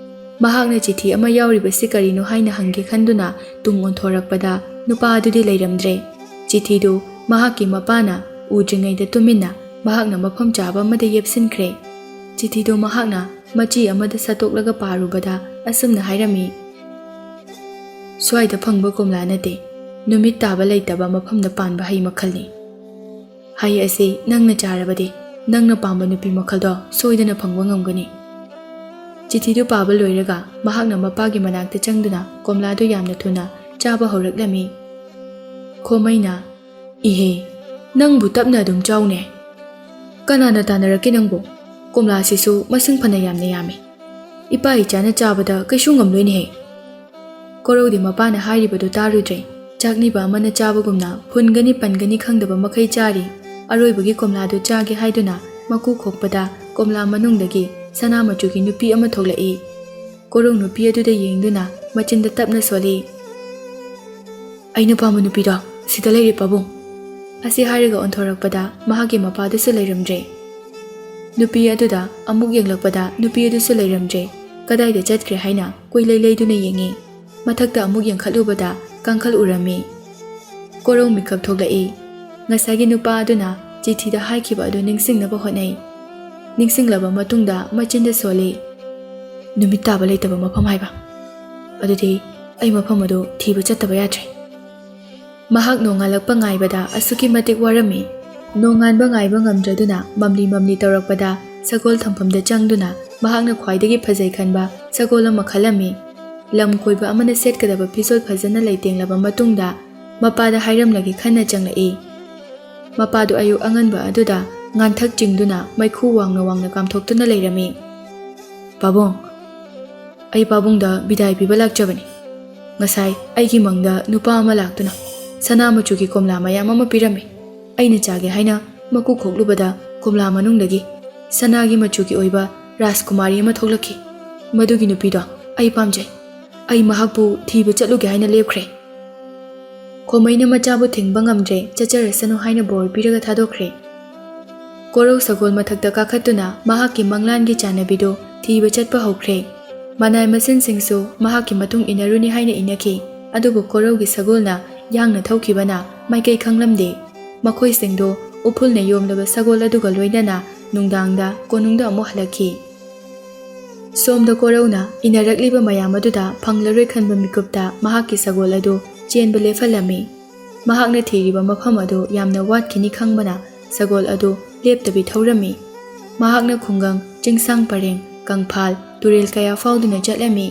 ꯃꯍꯥꯛꯅ ꯆꯤꯊꯤ ꯑꯃ ꯌꯥꯎꯔꯤꯕꯁꯤ ꯀꯔꯤꯅꯣ ꯍꯥꯏꯅ ꯍꯪꯒꯦ ꯈꯟꯗꯨꯅ ꯇꯨꯡ ꯑꯣꯟꯊꯣꯔꯛꯄꯗ ꯅꯨꯄꯥ ꯑꯗꯨꯗꯤ ꯂꯩꯔꯝꯗ꯭ꯔꯦ꯫ ꯆꯤꯊꯤꯗꯨ ꯃꯍꯥꯛꯀꯤ ꯃꯄꯥꯅ ꯎꯗ꯭ꯔꯤꯉꯩꯗ ꯇꯨꯃꯤꯟꯅ ꯃꯍꯥꯛꯅ ꯃꯐꯝ ꯆꯥꯕ ꯑꯃꯗ ꯌꯦꯞꯁꯤꯟꯈ꯭ꯔꯦ꯫ ꯆꯤꯊꯤꯗꯨ ꯃꯍꯥꯛꯅ ꯃꯆꯤ ꯑꯃꯗ ꯁꯠꯇꯣꯛꯂꯒ ꯄꯥꯔꯨꯕꯗ ꯑꯁꯨꯝꯅ ꯍꯥꯏꯔꯝꯃꯤ, "ꯁ꯭ꯋꯥꯏꯗ ꯐꯪꯕ ꯀꯣꯝꯂꯥ ꯅꯠꯇꯦ, ꯅꯨꯃꯤꯠ ꯇꯥꯕ ꯂꯩꯇꯕ ꯃꯐꯝꯗ ꯄꯥꯟꯕ ꯍꯩ ꯃꯈꯜꯅꯤ꯫ ꯍꯩ ꯑꯁꯤ ꯅꯪꯅ ꯆꯥꯔꯕꯗꯤ ꯅꯪꯅ ꯄꯥꯝꯕ ꯅꯨꯄꯤ ꯃꯈꯜꯗꯣ ꯁꯣꯏꯗꯅ ꯐꯪꯕ ꯉꯝꯒꯅꯤ꯫" ꯆꯤꯊꯤꯗꯨ ꯄꯥꯕ ꯂꯣꯏꯔꯒ ꯃꯍꯥꯛꯅ ꯃꯄꯥꯒꯤ ꯃꯅꯥꯛꯇ ꯆꯪꯗꯨꯅ ꯀꯣꯝꯂꯥꯗꯨ ꯌꯥꯝꯅ ꯊꯨꯅ ꯆꯥꯕ ꯍꯧꯔꯛꯂꯝꯃꯤ꯫ ꯈꯣꯃꯩꯅ, "ꯏꯍꯦ, ꯅꯪꯕꯨ ꯇꯞꯅ ꯑꯗꯨꯝ ꯆꯥꯎꯅꯦ꯫ ꯀꯅꯥꯅ ꯇꯥꯟꯅꯔꯛꯀꯦ ꯅꯪꯕꯨ? ꯀꯣꯝꯂꯥꯁꯤꯁꯨ ꯃꯁꯤꯡ ꯐꯅ ꯌꯥꯝꯅ ꯌꯥꯝꯃꯤ꯫ ꯏꯄꯥ ꯏꯆꯥꯅ ꯆꯥꯕꯗ ꯀꯩꯁꯨ ꯉꯝꯂꯣꯏꯅꯦꯍꯦ꯫" ꯀꯣꯔꯧꯗꯤ ꯃꯄꯥꯅ ꯍꯥꯏꯔꯤꯕꯗꯨ ꯇꯥꯔꯨꯗ꯭ꯔꯦ꯫ ꯆꯥꯛꯅꯤꯕ ꯑꯃꯅ ꯆꯥꯕꯒꯨꯝꯅ ꯐꯨꯟꯒꯅꯤ ꯄꯟꯒꯅꯤ ꯈꯪꯗꯕ ꯃꯈꯩ ꯆꯥꯔꯤ꯫ ꯑꯔꯣꯏꯕꯒꯤ ꯀꯣꯝꯂꯥꯗꯨ ꯆꯥꯒꯦ ꯍꯥꯏꯗꯨꯅ ꯃꯀꯨ ꯈꯣꯛꯄꯗ ꯀꯣꯝꯂꯥ ꯃꯅꯨꯡꯗꯒꯤ ꯁꯅꯥ ꯃꯆꯨꯒꯤ ꯅꯨꯄꯤ ꯑꯃ ꯊꯣꯛꯂꯛꯏ꯫ ꯀꯣꯔꯧ ꯅꯨꯄꯤ ꯑꯗꯨꯗ ꯌꯦꯡꯗꯨꯅ ꯃꯆꯤꯟꯗ ꯇꯞꯅ ꯁꯣꯜꯂꯤ, "ꯑꯩꯅ ꯄꯥꯝꯕ ꯅꯨꯄꯤꯗꯣ ꯁꯤꯗ ꯂꯩꯔꯦ ꯄꯥꯕꯨꯡ꯫" ꯑꯁꯤ ꯍꯥꯏꯔꯒ ꯑꯣꯟꯊꯣꯔꯛꯄꯗ ꯃꯍꯥꯛꯀꯤ ꯃꯄꯥꯗꯨꯁꯨ ꯂꯩꯔꯝꯗ꯭ꯔꯦ꯫ ꯅꯨꯄꯤ ꯑꯗꯨꯗ ꯑꯃꯨꯛ ꯌꯦꯡꯂꯛꯄꯗ ꯅꯨꯄꯤ ꯑꯗꯨꯁꯨ ꯂꯩꯔꯝꯗ꯭ꯔꯦ꯫ ꯀꯗꯥꯏꯗ ꯆꯠꯈ꯭ꯔꯦ ꯍꯥꯏꯅ ꯀꯣꯏꯂꯩ ꯂꯩꯗꯨꯅ ꯌꯦꯡꯉꯤ꯫ ꯃꯊꯛꯇ ꯑꯃꯨꯛ ꯌꯦꯡꯈꯠꯂꯨꯕꯗ ꯀꯥꯡꯈꯜ ꯎꯔꯝꯃꯤ꯫ ꯀꯣꯔꯧ ꯃꯤꯀꯞ ꯊꯣꯛꯂꯛꯏ꯫ ꯉꯁꯥꯏꯒꯤ ꯅꯨꯄꯥ ꯑꯗꯨꯅ ꯆꯤꯊꯤꯗ ꯍꯥꯏꯈꯤꯕ ꯑꯗꯨ ꯅꯤꯡꯁꯤꯡꯅꯕ ꯍꯣꯠꯅꯩ꯫ ꯅꯤꯡꯁꯤꯡꯂꯕ ꯃꯇꯨꯡꯗ ꯃꯆꯤꯟꯗ ꯁꯣꯜꯂꯤ, "ꯅꯨꯃꯤꯠ ꯇꯥꯕ ꯂꯩꯇꯕ ꯃꯐꯝ ꯍꯥꯏꯕ꯫ ꯑꯗꯨꯗꯤ ꯑꯩ ꯃꯐꯝ ꯑꯗꯨ ꯊꯤꯕ ꯆꯠꯇꯕ ꯌꯥꯗ꯭ꯔꯦ꯫" ꯃꯍꯥꯛ ꯅꯣꯡꯉꯥꯜꯂꯛꯄ ꯉꯥꯏꯕꯗ ꯑꯁꯨꯛꯀꯤ ꯃꯇꯤꯛ ꯋꯥꯔꯝꯃꯤ꯫ ꯅꯣꯡꯉꯥꯟꯕ ꯉꯥꯏꯕ ꯉꯝꯗ꯭ꯔꯗꯨꯅ ꯃꯝꯂꯤ ꯃꯝꯂꯤ ꯇꯧꯔꯛꯄꯗ ꯁꯒꯣꯜ ꯊꯝꯐꯝꯗ ꯆꯪꯗꯨꯅ ꯃꯍꯥꯛꯅ ꯈ꯭ꯋꯥꯏꯗꯒꯤ ꯐꯖꯩ ꯈꯟꯕ ꯁꯒꯣꯜ ꯑꯃ ꯈꯜꯂꯝꯃꯤ꯫ ꯂꯝ ꯀꯣꯏꯕ ꯑꯃꯅ ꯁꯦꯠꯀꯗꯕ ꯐꯤꯖꯣꯜ ꯐꯖꯅ ꯂꯩꯇꯦꯡꯂꯕ ꯃꯇꯨꯡꯗ ꯃꯄꯥꯗ ꯍꯥꯏꯔꯝꯂꯒꯦ ꯈꯟꯅ ꯆꯪꯂꯛꯏ꯫ ꯃꯄꯥꯗꯨ ꯑꯌꯨꯛ ꯑꯉꯟꯕ ꯑꯗꯨꯗ ꯉꯥꯟꯊꯛ ꯆꯤꯡꯗꯨꯅ ꯃꯩꯈꯨ ꯋꯥꯡꯅ ꯋꯥꯡꯅ ꯀꯥꯝꯊꯣꯛꯇꯨꯅ ꯂꯩꯔꯝꯃꯤ꯫ "ꯄꯥꯕꯨꯡ, ꯑꯩ ꯄꯥꯕꯨꯡꯗ ꯕꯤꯗꯥꯏ ꯄꯤꯕ ꯂꯥꯛꯆꯕꯅꯤ꯫ ꯉꯁꯥꯏ ꯑꯩꯒꯤ ꯃꯪꯗ ꯅꯨꯄꯥ ꯑꯃ ꯂꯥꯛꯇꯨꯅ ꯁꯅꯥ ꯃꯆꯨꯒꯤ ꯀꯣꯝꯂꯥ ꯃꯌꯥꯝ ꯑꯃ ꯄꯤꯔꯝꯃꯤ꯫ ꯑꯩꯅ ꯆꯥꯒꯦ ꯍꯥꯏꯅ ꯃꯀꯨ ꯈꯣꯛꯂꯨꯕꯗ ꯀꯣꯝꯂꯥ ꯃꯅꯨꯡꯗꯒꯤ ꯁꯅꯥꯒꯤ ꯃꯆꯨꯒꯤ ꯑꯣꯏꯕ ꯔꯥꯖꯀꯨꯃꯥꯔꯤ ꯑꯃ ꯊꯣꯛꯂꯛꯈꯤ꯫ ꯃꯗꯨꯒꯤ ꯅꯨꯄꯤꯗꯣ ꯑꯩ ꯄꯥꯝꯖꯩ꯫ ꯑꯩ ꯃꯍꯥꯛꯄꯨ ꯊꯤꯕ ꯆꯠꯂꯨꯒꯦ ꯍꯥꯏꯅ ꯂꯦꯞꯈ꯭ꯔꯦ꯫" ꯈꯣꯃꯩꯅ ꯃꯆꯥꯕꯨ ꯊꯤꯡꯕ ꯉꯝꯗ꯭ꯔꯦ, ꯆꯠꯆꯔꯁꯅꯨ ꯍꯥꯏꯅ ꯕꯣꯔ ꯄꯤꯔꯒ ꯊꯥꯗꯣꯛꯈ꯭ꯔꯦ꯫ ꯀꯣꯔꯧ ꯁꯒꯣꯜ ꯃꯊꯛꯇ ꯀꯥꯈꯠꯇꯨꯅ ꯃꯍꯥꯛꯀꯤ ꯃꯪꯂꯥꯟꯒꯤ ꯆꯥꯟꯅꯕꯤꯗꯨ ꯊꯤꯕ ꯆꯠꯄ ꯍꯧꯈ꯭ꯔꯦ꯫ ꯃꯅꯥꯏ ꯃꯁꯤꯟꯁꯤꯡꯁꯨ ꯃꯍꯥꯛꯀꯤ ꯃꯇꯨꯡ ꯏꯟꯅꯔꯨꯅꯤ ꯍꯥꯏꯅ ꯏꯟꯅꯈꯤ꯫ ꯑꯗꯨꯕꯨ ꯀꯣꯔꯧꯒꯤ ꯁꯒꯣꯜꯅ ꯌꯥꯡꯅ ꯊꯧꯈꯤꯕꯅ ꯃꯥꯏꯀꯩ ꯈꯪꯂꯝꯗꯦ꯫ ꯃꯈꯣꯏꯁꯤꯡꯗꯨ ꯎꯐꯨꯜꯅ ꯌꯣꯝꯂꯕ ꯁꯒꯣꯜ ꯑꯗꯨꯒ ꯂꯣꯏꯅꯅ ꯅꯨꯡꯗꯥꯡꯗ ꯀꯣꯅꯨꯡꯗ ꯑꯃꯨꯛ ꯍꯜꯂꯛꯈꯤ꯫ ꯁꯣꯝꯗ ꯀꯣꯔꯧꯅ ꯏꯟꯅꯔꯛꯂꯤꯕ ꯃꯌꯥꯝ ꯑꯗꯨꯗ ꯐꯪꯂꯔꯣꯏ ꯈꯟꯕ ꯃꯤꯀꯨꯞꯇ ꯃꯍꯥꯛꯀꯤ ꯁꯒꯣꯜ ꯑꯗꯨ ꯆꯦꯟꯕ ꯂꯦꯞꯍꯜꯂꯝꯃꯤ꯫ ꯃꯍꯥꯛꯅ ꯊꯤꯔꯤꯕ ꯃꯐꯝ ꯑꯗꯨ ꯌꯥꯝꯅ ꯋꯥꯠꯈꯤꯅꯤ ꯈꯪꯕꯅ ꯁꯒꯣꯜ ꯑꯗꯨ ꯂꯦꯞꯇꯕꯤ ꯊꯧꯔꯝꯃꯤ꯫ ꯃꯍꯥꯛꯅ ꯈꯨꯡꯒꯪ, ꯆꯤꯡꯁꯥꯡ ꯄꯔꯦꯡ, ꯀꯪꯐꯥꯜ, ꯇꯨꯔꯦꯜ ꯀꯌꯥ ꯐꯥꯎꯗꯨꯅ ꯆꯠꯂꯝꯃꯤ꯫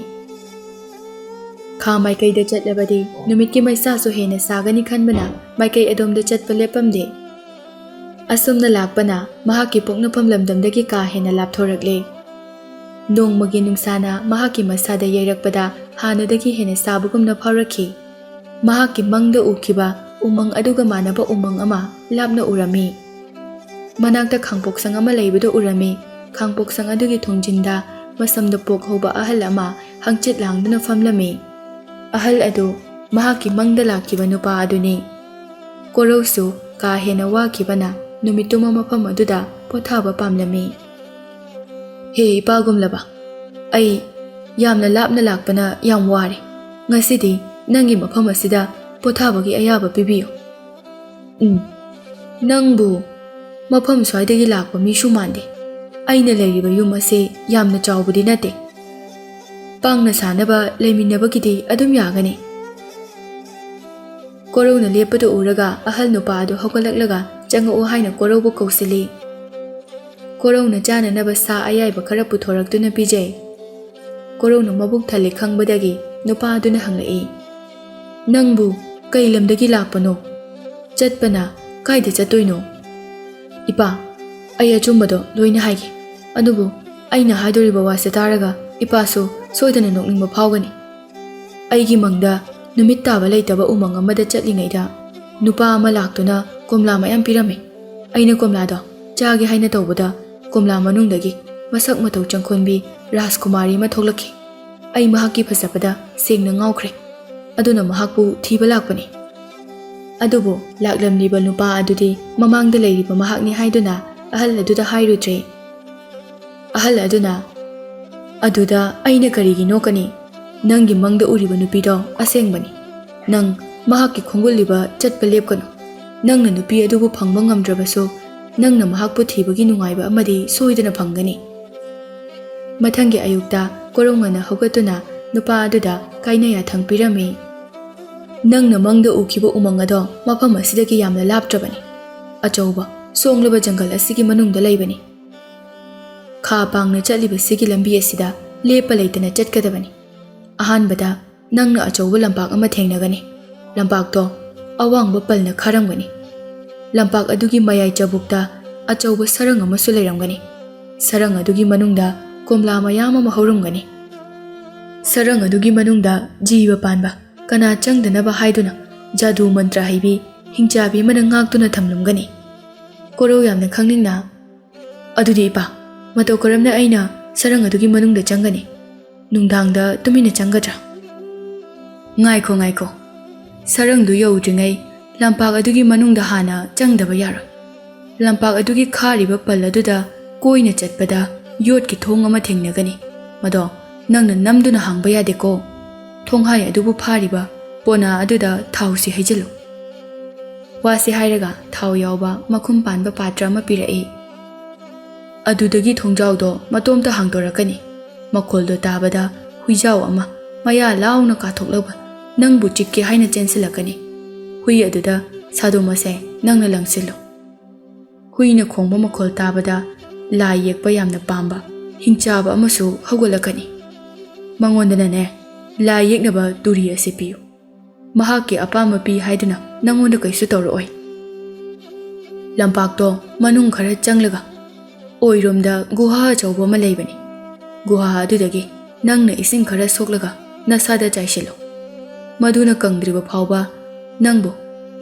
ꯈꯥ ꯃꯥꯏꯀꯩꯗ ꯆꯠꯂꯕꯗꯤ ꯅꯨꯃꯤꯠꯀꯤ ꯃꯩꯁꯥꯁꯨ ꯍꯦꯟꯅ ꯁꯥꯒꯅꯤ ꯈꯟꯕꯅ ꯃꯥꯏꯀꯩ ꯑꯗꯣꯝꯗ ꯆꯠꯄ ꯂꯦꯞꯄꯝꯗꯦ꯫ ꯑꯁꯨꯝꯅ ꯂꯥꯛꯄꯅ ꯃꯍꯥꯛꯀꯤ ꯄꯣꯛꯅꯐꯝ ꯂꯝꯗꯝꯗꯒꯤ ꯀꯥ ꯍꯦꯟꯅ ꯂꯥꯞꯊꯣꯔꯛꯂꯦ꯫ ꯅꯣꯡꯃꯒꯤ ꯅꯨꯡꯁꯥꯅ ꯃꯍꯥꯛꯀꯤ ꯃꯁꯥꯗ ꯌꯩꯔꯛꯄꯗ ꯍꯥꯟꯅꯗꯒꯤ ꯍꯦꯟꯅ ꯁꯥꯕꯒꯨꯝꯅ ꯐꯥꯎꯔꯛꯈꯤ꯫ ꯃꯍꯥꯛꯀꯤ ꯃꯪꯗ ꯎꯈꯤꯕ ꯎꯃꯪ ꯑꯗꯨꯒ ꯃꯥꯟꯅꯕ ꯎꯃꯪ ꯑꯃ ꯂꯥꯞꯅ ꯎꯔꯝꯃꯤ꯫ ꯃꯅꯥꯛꯇ ꯈꯥꯡꯄꯣꯛꯁꯪ ꯑꯃ ꯂꯩꯕꯗꯨ ꯎꯔꯝꯃꯤ꯫ ꯈꯥꯡꯄꯣꯛꯁꯪ ꯑꯗꯨꯒꯤ ꯊꯣꯡꯖꯤꯟꯗ ꯃꯁꯝꯗ ꯄꯣꯛ ꯍꯧꯕ ꯑꯍꯜ ꯑꯃ ꯍꯪꯆꯤꯠ ꯂꯥꯡꯗꯨꯅ ꯐꯝꯂꯝꯃꯤ꯫ ꯑꯍꯜ ꯑꯗꯨ ꯃꯍꯥꯛꯀꯤ ꯃꯪꯗ ꯂꯥꯛꯈꯤꯕ ꯅꯨꯄꯥ ꯑꯗꯨꯅꯤ꯫ ꯀꯣꯔꯧꯁꯨ ꯀꯥ ꯍꯦꯟꯅ ꯋꯥꯈꯤꯕꯅ ꯅꯨꯃꯤꯠꯇꯨꯃ ꯃꯐꯝ ꯑꯗꯨꯗ ꯄꯣꯊꯥꯕ ꯄꯥꯝꯂꯝꯃꯤ꯫ "ꯍꯦ ꯏꯄꯥꯒꯨꯝꯂꯕ, ꯑꯩ ꯌꯥꯝꯅ ꯂꯥꯞꯅ ꯂꯥꯛꯄꯅ ꯌꯥꯝ ꯋꯥꯔꯦ꯫ ꯉꯁꯤꯗꯤ ꯅꯪꯒꯤ ꯃꯐꯝ ꯑꯁꯤꯗ ꯄꯣꯊꯥꯕꯒꯤ ꯑꯌꯥꯕ ꯄꯤꯕꯤꯌꯨ꯫" "ꯎꯝ, ꯅꯪꯕꯨ ꯃꯐꯝ ꯁ꯭ꯋꯥꯏꯗꯒꯤ ꯂꯥꯛꯄ ꯃꯤꯁꯨ ꯃꯥꯟꯗꯦ꯫ ꯑꯩꯅ ꯂꯩꯔꯤꯕ ꯌꯨꯝ ꯑꯁꯤ ꯌꯥꯝꯅ ꯆꯥꯎꯕꯗꯤ ꯅꯠꯇꯦ꯫ ꯄꯥꯡꯅ ꯁꯥꯅꯕ ꯂꯩꯃꯤꯟꯅꯕꯒꯤꯗꯤ ꯑꯗꯨꯝ ꯌꯥꯒꯅꯤ꯫" ꯀꯣꯔꯧꯅ ꯂꯦꯞꯄꯗꯨ ꯎꯔꯒ ꯑꯍꯜ ꯅꯨꯄꯥ ꯑꯗꯨ ꯍꯧꯒꯠꯂꯛꯂꯒ "ꯆꯪꯉꯛꯎ" ꯍꯥꯏꯅ ꯀꯣꯔꯧꯕꯨ ꯀꯧꯁꯤꯜꯂꯤ꯫ ꯀꯣꯔꯧꯅ ꯆꯥꯅꯅꯕ ꯁꯥ ꯑꯌꯥꯏꯕ ꯈꯔ ꯄꯨꯊꯣꯔꯛꯇꯨꯅ ꯄꯤꯖꯩ꯫ ꯀꯣꯔꯧꯅ ꯃꯕꯨꯛ ꯊꯜꯂꯦ ꯈꯪꯕꯗꯒꯤ ꯅꯨꯄꯥ ꯑꯗꯨꯅ ꯍꯪꯂꯛꯏ, "ꯅꯪꯕꯨ ꯀꯩ ꯂꯝꯗꯒꯤ ꯂꯥꯛꯄꯅꯣ? ꯆꯠꯄꯅ ꯀꯥꯏꯗ ꯆꯠꯇꯣꯏꯅꯣ?" "ꯏꯄꯥ, ꯑꯩ ꯑꯆꯨꯝꯕꯗꯣ ꯂꯣꯏꯅ ꯍꯥꯏꯒꯦ꯫ ꯑꯗꯨꯕꯨ ꯑꯩꯅ ꯍꯥꯏꯗꯣꯔꯤꯕ ꯋꯥꯁꯦ ꯇꯥꯔꯒ ꯏꯄꯥꯁꯨ ꯁꯣꯏꯗꯅ ꯅꯣꯛꯅꯤꯡꯕ ꯐꯥꯎꯒꯅꯤ꯫ ꯑꯩꯒꯤ ꯃꯪꯗ ꯅꯨꯃꯤꯠ ꯇꯥꯕ ꯂꯩꯇꯕ ꯎꯃꯪ ꯑꯃꯗ ꯆꯠꯂꯤꯉꯩꯗ ꯅꯨꯄꯥ ꯑꯃ ꯂꯥꯛꯇꯨꯅ ꯀꯣꯝꯂꯥ ꯃꯌꯥꯝ ꯄꯤꯔꯝꯃꯤ꯫ ꯑꯩꯅ ꯀꯣꯝꯂꯥꯗꯣ ꯆꯥꯒꯦ ꯍꯥꯏꯅ ꯇꯧꯕꯗ ꯀꯣꯝꯂꯥ ꯃꯅꯨꯡꯗꯒꯤ ꯃꯁꯛ ꯃꯇꯧ ꯆꯪꯈꯣꯟꯕꯤ ꯔꯥꯖꯀꯨꯃꯥꯔꯤ ꯑꯃ ꯊꯣꯛꯂꯛꯈꯤ꯫ ꯑꯩ ꯃꯍꯥꯛꯀꯤ ꯐꯖꯕꯗ ꯁꯦꯡꯅ ꯉꯥꯎꯈ꯭ꯔꯦ꯫ ꯑꯗꯨꯅ ꯃꯍꯥꯛꯄꯨ ꯊꯤꯕ ꯂꯥꯛꯄꯅꯤ꯫" ꯑꯗꯨꯕꯨ ꯂꯥꯛꯂꯝꯂꯤꯕ ꯅꯨꯄꯥ ꯑꯗꯨꯗꯤ ꯃꯃꯥꯡꯗ ꯂꯩꯔꯤꯕ ꯃꯍꯥꯛꯅꯤ ꯍꯥꯏꯗꯨꯅ ꯑꯍꯜ ꯑꯗꯨꯗ ꯍꯥꯏꯔꯨꯗ꯭ꯔꯦ꯫ ꯑꯍꯜ ꯑꯗꯨꯅ, "ꯑꯗꯨꯗ ꯑꯩꯅ ꯀꯔꯤꯒꯤ ꯅꯣꯛꯀꯅꯤ? ꯅꯪꯒꯤ ꯃꯪꯗ ꯎꯔꯤꯕ ꯅꯨꯄꯤꯗꯣ ꯑꯁꯦꯡꯕꯅꯤ꯫ ꯅꯪ ꯃꯍꯥꯛꯀꯤ ꯈꯣꯡꯒꯨꯜꯂꯤꯕ ꯆꯠꯄ ꯂꯦꯞꯀꯅꯨ꯫ ꯅꯪꯅ ꯅꯨꯄꯤ ꯑꯗꯨꯕꯨ ꯐꯪꯕ ꯉꯝꯗ꯭ꯔꯕꯁꯨ, ꯅꯪꯅ ꯃꯍꯥꯛꯄꯨ ꯊꯤꯕꯒꯤ ꯅꯨꯡꯉꯥꯏꯕ ꯑꯃꯗꯤ ꯁꯣꯏꯗꯅ ꯐꯪꯒꯅꯤ꯫" ꯃꯊꯪꯒꯤ ꯑꯌꯨꯛꯇ ꯀꯣꯔꯧꯉꯟꯅ ꯍꯧꯒꯠꯇꯨꯅ ꯅꯨꯄꯥ ꯑꯗꯨꯗ ꯀꯥꯏꯅ ꯌꯥꯊꯪ ꯄꯤꯔꯝꯃꯤ꯫ "ꯅꯪꯅ ꯃꯪꯗ ꯎꯈꯤꯕ ꯎꯃꯪ ꯑꯗꯣ ꯃꯐꯝ ꯑꯁꯤꯗꯒꯤ ꯌꯥꯝꯅ ꯂꯥꯞꯇ꯭ꯔꯕꯅꯤ꯫ ꯑꯆꯧꯕ, ꯁꯣꯡꯂꯕ ꯖꯪꯒꯜ ꯑꯁꯤꯒꯤ ꯃꯅꯨꯡꯗ ꯂꯩꯕꯅꯤ꯫ ꯈꯥ ꯄꯥꯡꯅ ꯆꯠꯂꯤꯕꯁꯤꯒꯤ ꯂꯝꯕꯤ ꯑꯁꯤꯗ ꯂꯦꯞꯄ ꯂꯩꯇꯅ ꯆꯠꯀꯗꯕꯅꯤ꯫ ꯑꯍꯥꯟꯕꯗ ꯅꯪꯅ ꯑꯆꯧꯕ ꯂꯝꯄꯥꯛ ꯑꯃ ꯊꯦꯡꯅꯒꯅꯤ꯫ ꯂꯝꯄꯥꯛꯇꯣ ꯑꯋꯥꯡꯕ ꯄꯜꯅ ꯈꯥꯔꯝꯒꯅꯤ꯫ ꯂꯝꯄꯥꯛ ꯑꯗꯨꯒꯤ ꯃꯌꯥꯏ ꯆꯕꯨꯛꯇ ꯑꯆꯧꯕ ꯁꯔꯪ ꯑꯃꯁꯨ ꯂꯩꯔꯝꯒꯅꯤ꯫ ꯁꯔꯪ ꯑꯗꯨꯒꯤ ꯃꯅꯨꯡꯗ ꯀꯣꯝꯂꯥ ꯃꯌꯥꯝ ꯑꯃ ꯍꯧꯔꯝꯒꯅꯤ꯫ ꯁꯔꯪ ꯑꯗꯨꯒꯤ ꯃꯅꯨꯡꯗ ꯖꯤꯕ ꯄꯥꯟꯕ, ꯀꯅꯥ ꯆꯪꯗꯅꯕ ꯍꯥꯏꯗꯨꯅ ꯖꯥꯗꯨ ꯃꯟꯇ꯭ꯔ ꯍꯩꯕꯤ ꯍꯤꯡꯆꯥꯕꯤ ꯑꯃꯅ ꯉꯥꯛꯇꯨꯅ ꯊꯝꯂꯝꯒꯅꯤ꯫" ꯀꯣꯔꯧ ꯌꯥꯝꯅ ꯈꯪꯅꯤꯡꯅ, "ꯑꯗꯨꯗꯤ ꯏꯄꯥ, ꯃꯇꯧ ꯀꯔꯝꯅ ꯑꯩꯅ ꯁꯔꯪ ꯑꯗꯨꯒꯤ ꯃꯅꯨꯡꯗ ꯆꯪꯒꯅꯤ? ꯅꯨꯡꯗꯥꯡꯗ ꯇꯨꯃꯤꯟꯅ ꯆꯪꯒꯗ꯭ꯔꯥ?" "ꯉꯥꯏꯈꯣ, ꯉꯥꯏꯈꯣ꯫ ꯁꯔꯪꯗꯨ ꯌꯧꯗ꯭ꯔꯤꯉꯩ ꯂꯝꯄꯥꯛ ꯑꯗꯨꯒꯤ ꯃꯅꯨꯡꯗ ꯍꯥꯟꯅ ꯆꯪꯗꯕ ꯌꯥꯔꯣꯏ꯫ ꯂꯝꯄꯥꯛ ꯑꯗꯨꯒꯤ ꯈꯥꯔꯤꯕ ꯄꯜ ꯑꯗꯨꯗ ꯀꯣꯏꯅ ꯆꯠꯄꯗ ꯌꯣꯠꯀꯤ ꯊꯣꯡ ꯑꯃ ꯊꯦꯡꯅꯒꯅꯤ꯫ ꯃꯗꯣ ꯅꯪꯅ ꯅꯝꯗꯨꯅ ꯍꯥꯡꯕ ꯌꯥꯗꯦꯀꯣ꯫ ꯊꯣꯡꯍꯥꯏ ꯑꯗꯨꯕꯨ ꯐꯥꯔꯤꯕ ꯄꯣꯅꯥ ꯑꯗꯨꯗ ꯊꯥꯎꯁꯤ ꯍꯩꯖꯤꯜꯂꯨ꯫" ꯋꯥꯁꯤ ꯍꯥꯏꯔꯒ ꯊꯥꯎ ꯌꯥꯎꯕ ꯃꯈꯨꯝ ꯄꯥꯟꯕ ꯄꯥꯇ꯭ꯔ ꯑꯃ ꯄꯤꯔꯛꯏ꯫ "ꯑꯗꯨꯗꯒꯤ ꯊꯣꯡꯖꯥꯎꯗꯣ ꯃꯇꯣꯝꯇ ꯍꯥꯡꯗꯣꯔꯛꯀꯅꯤ꯫ ꯃꯈꯣꯜꯗꯣ ꯇꯥꯕꯗ ꯍꯨꯏꯖꯥꯎ ꯑꯃ ꯃꯌꯥ ꯂꯥꯎꯅ ꯀꯥꯊꯣꯛꯂꯒ ꯅꯪꯕꯨ ꯆꯤꯛꯀꯦ ꯍꯥꯏꯅ ꯆꯦꯟꯁꯤꯜꯂꯛꯀꯅꯤ꯫ ꯍꯨꯏ ꯑꯗꯨꯗ ꯁꯥꯗꯣꯝ ꯑꯁꯦ ꯅꯪꯅ ꯂꯪꯁꯤꯜꯂꯨ꯫" ꯍꯨꯏꯅ ꯈꯣꯡꯕ ꯃꯈꯣꯜ ꯇꯥꯕꯗ ꯂꯥꯏ ꯌꯦꯛꯄ ꯌꯥꯝꯅ ꯄꯥꯝꯕ ꯍꯤꯡꯆꯥꯕ ꯑꯃꯁꯨ ꯍꯧꯒꯠꯂꯛꯀꯅꯤ꯫ ꯃꯉꯣꯟꯗꯅꯅꯦ, ꯂꯥꯏ ꯌꯦꯛꯅꯕ ꯇꯨꯔꯤ ꯑꯁꯤ ꯄꯤꯌꯨ꯫ ꯃꯍꯥꯛꯀꯤ ꯑꯄꯥꯝꯕ ꯄꯤ ꯍꯥꯏꯗꯨꯅ ꯅꯪꯉꯣꯟꯗ ꯀꯩꯁꯨ ꯇꯧꯔꯛꯑꯣꯏ꯫ ꯂꯝꯄꯥꯛꯇꯣ ꯃꯅꯨꯡ ꯈꯔ ꯆꯪꯂꯒ ꯑꯣꯏꯔꯣꯝꯗ ꯒꯨꯍꯥ ꯑꯆꯧꯕ ꯑꯃ ꯂꯩꯕꯅꯤ꯫ ꯒꯨꯍꯥ ꯑꯗꯨꯗꯒꯤ ꯅꯪꯅ ꯏꯁꯤꯡ ꯈꯔ ꯁꯣꯛꯂꯒ ꯅꯁꯥꯗ ꯆꯥꯏꯁꯤꯜꯂꯨ꯫ ꯃꯗꯨꯅ ꯀꯪꯗ꯭ꯔꯤꯕ ꯐꯥꯎꯕ ꯅꯪꯕꯨ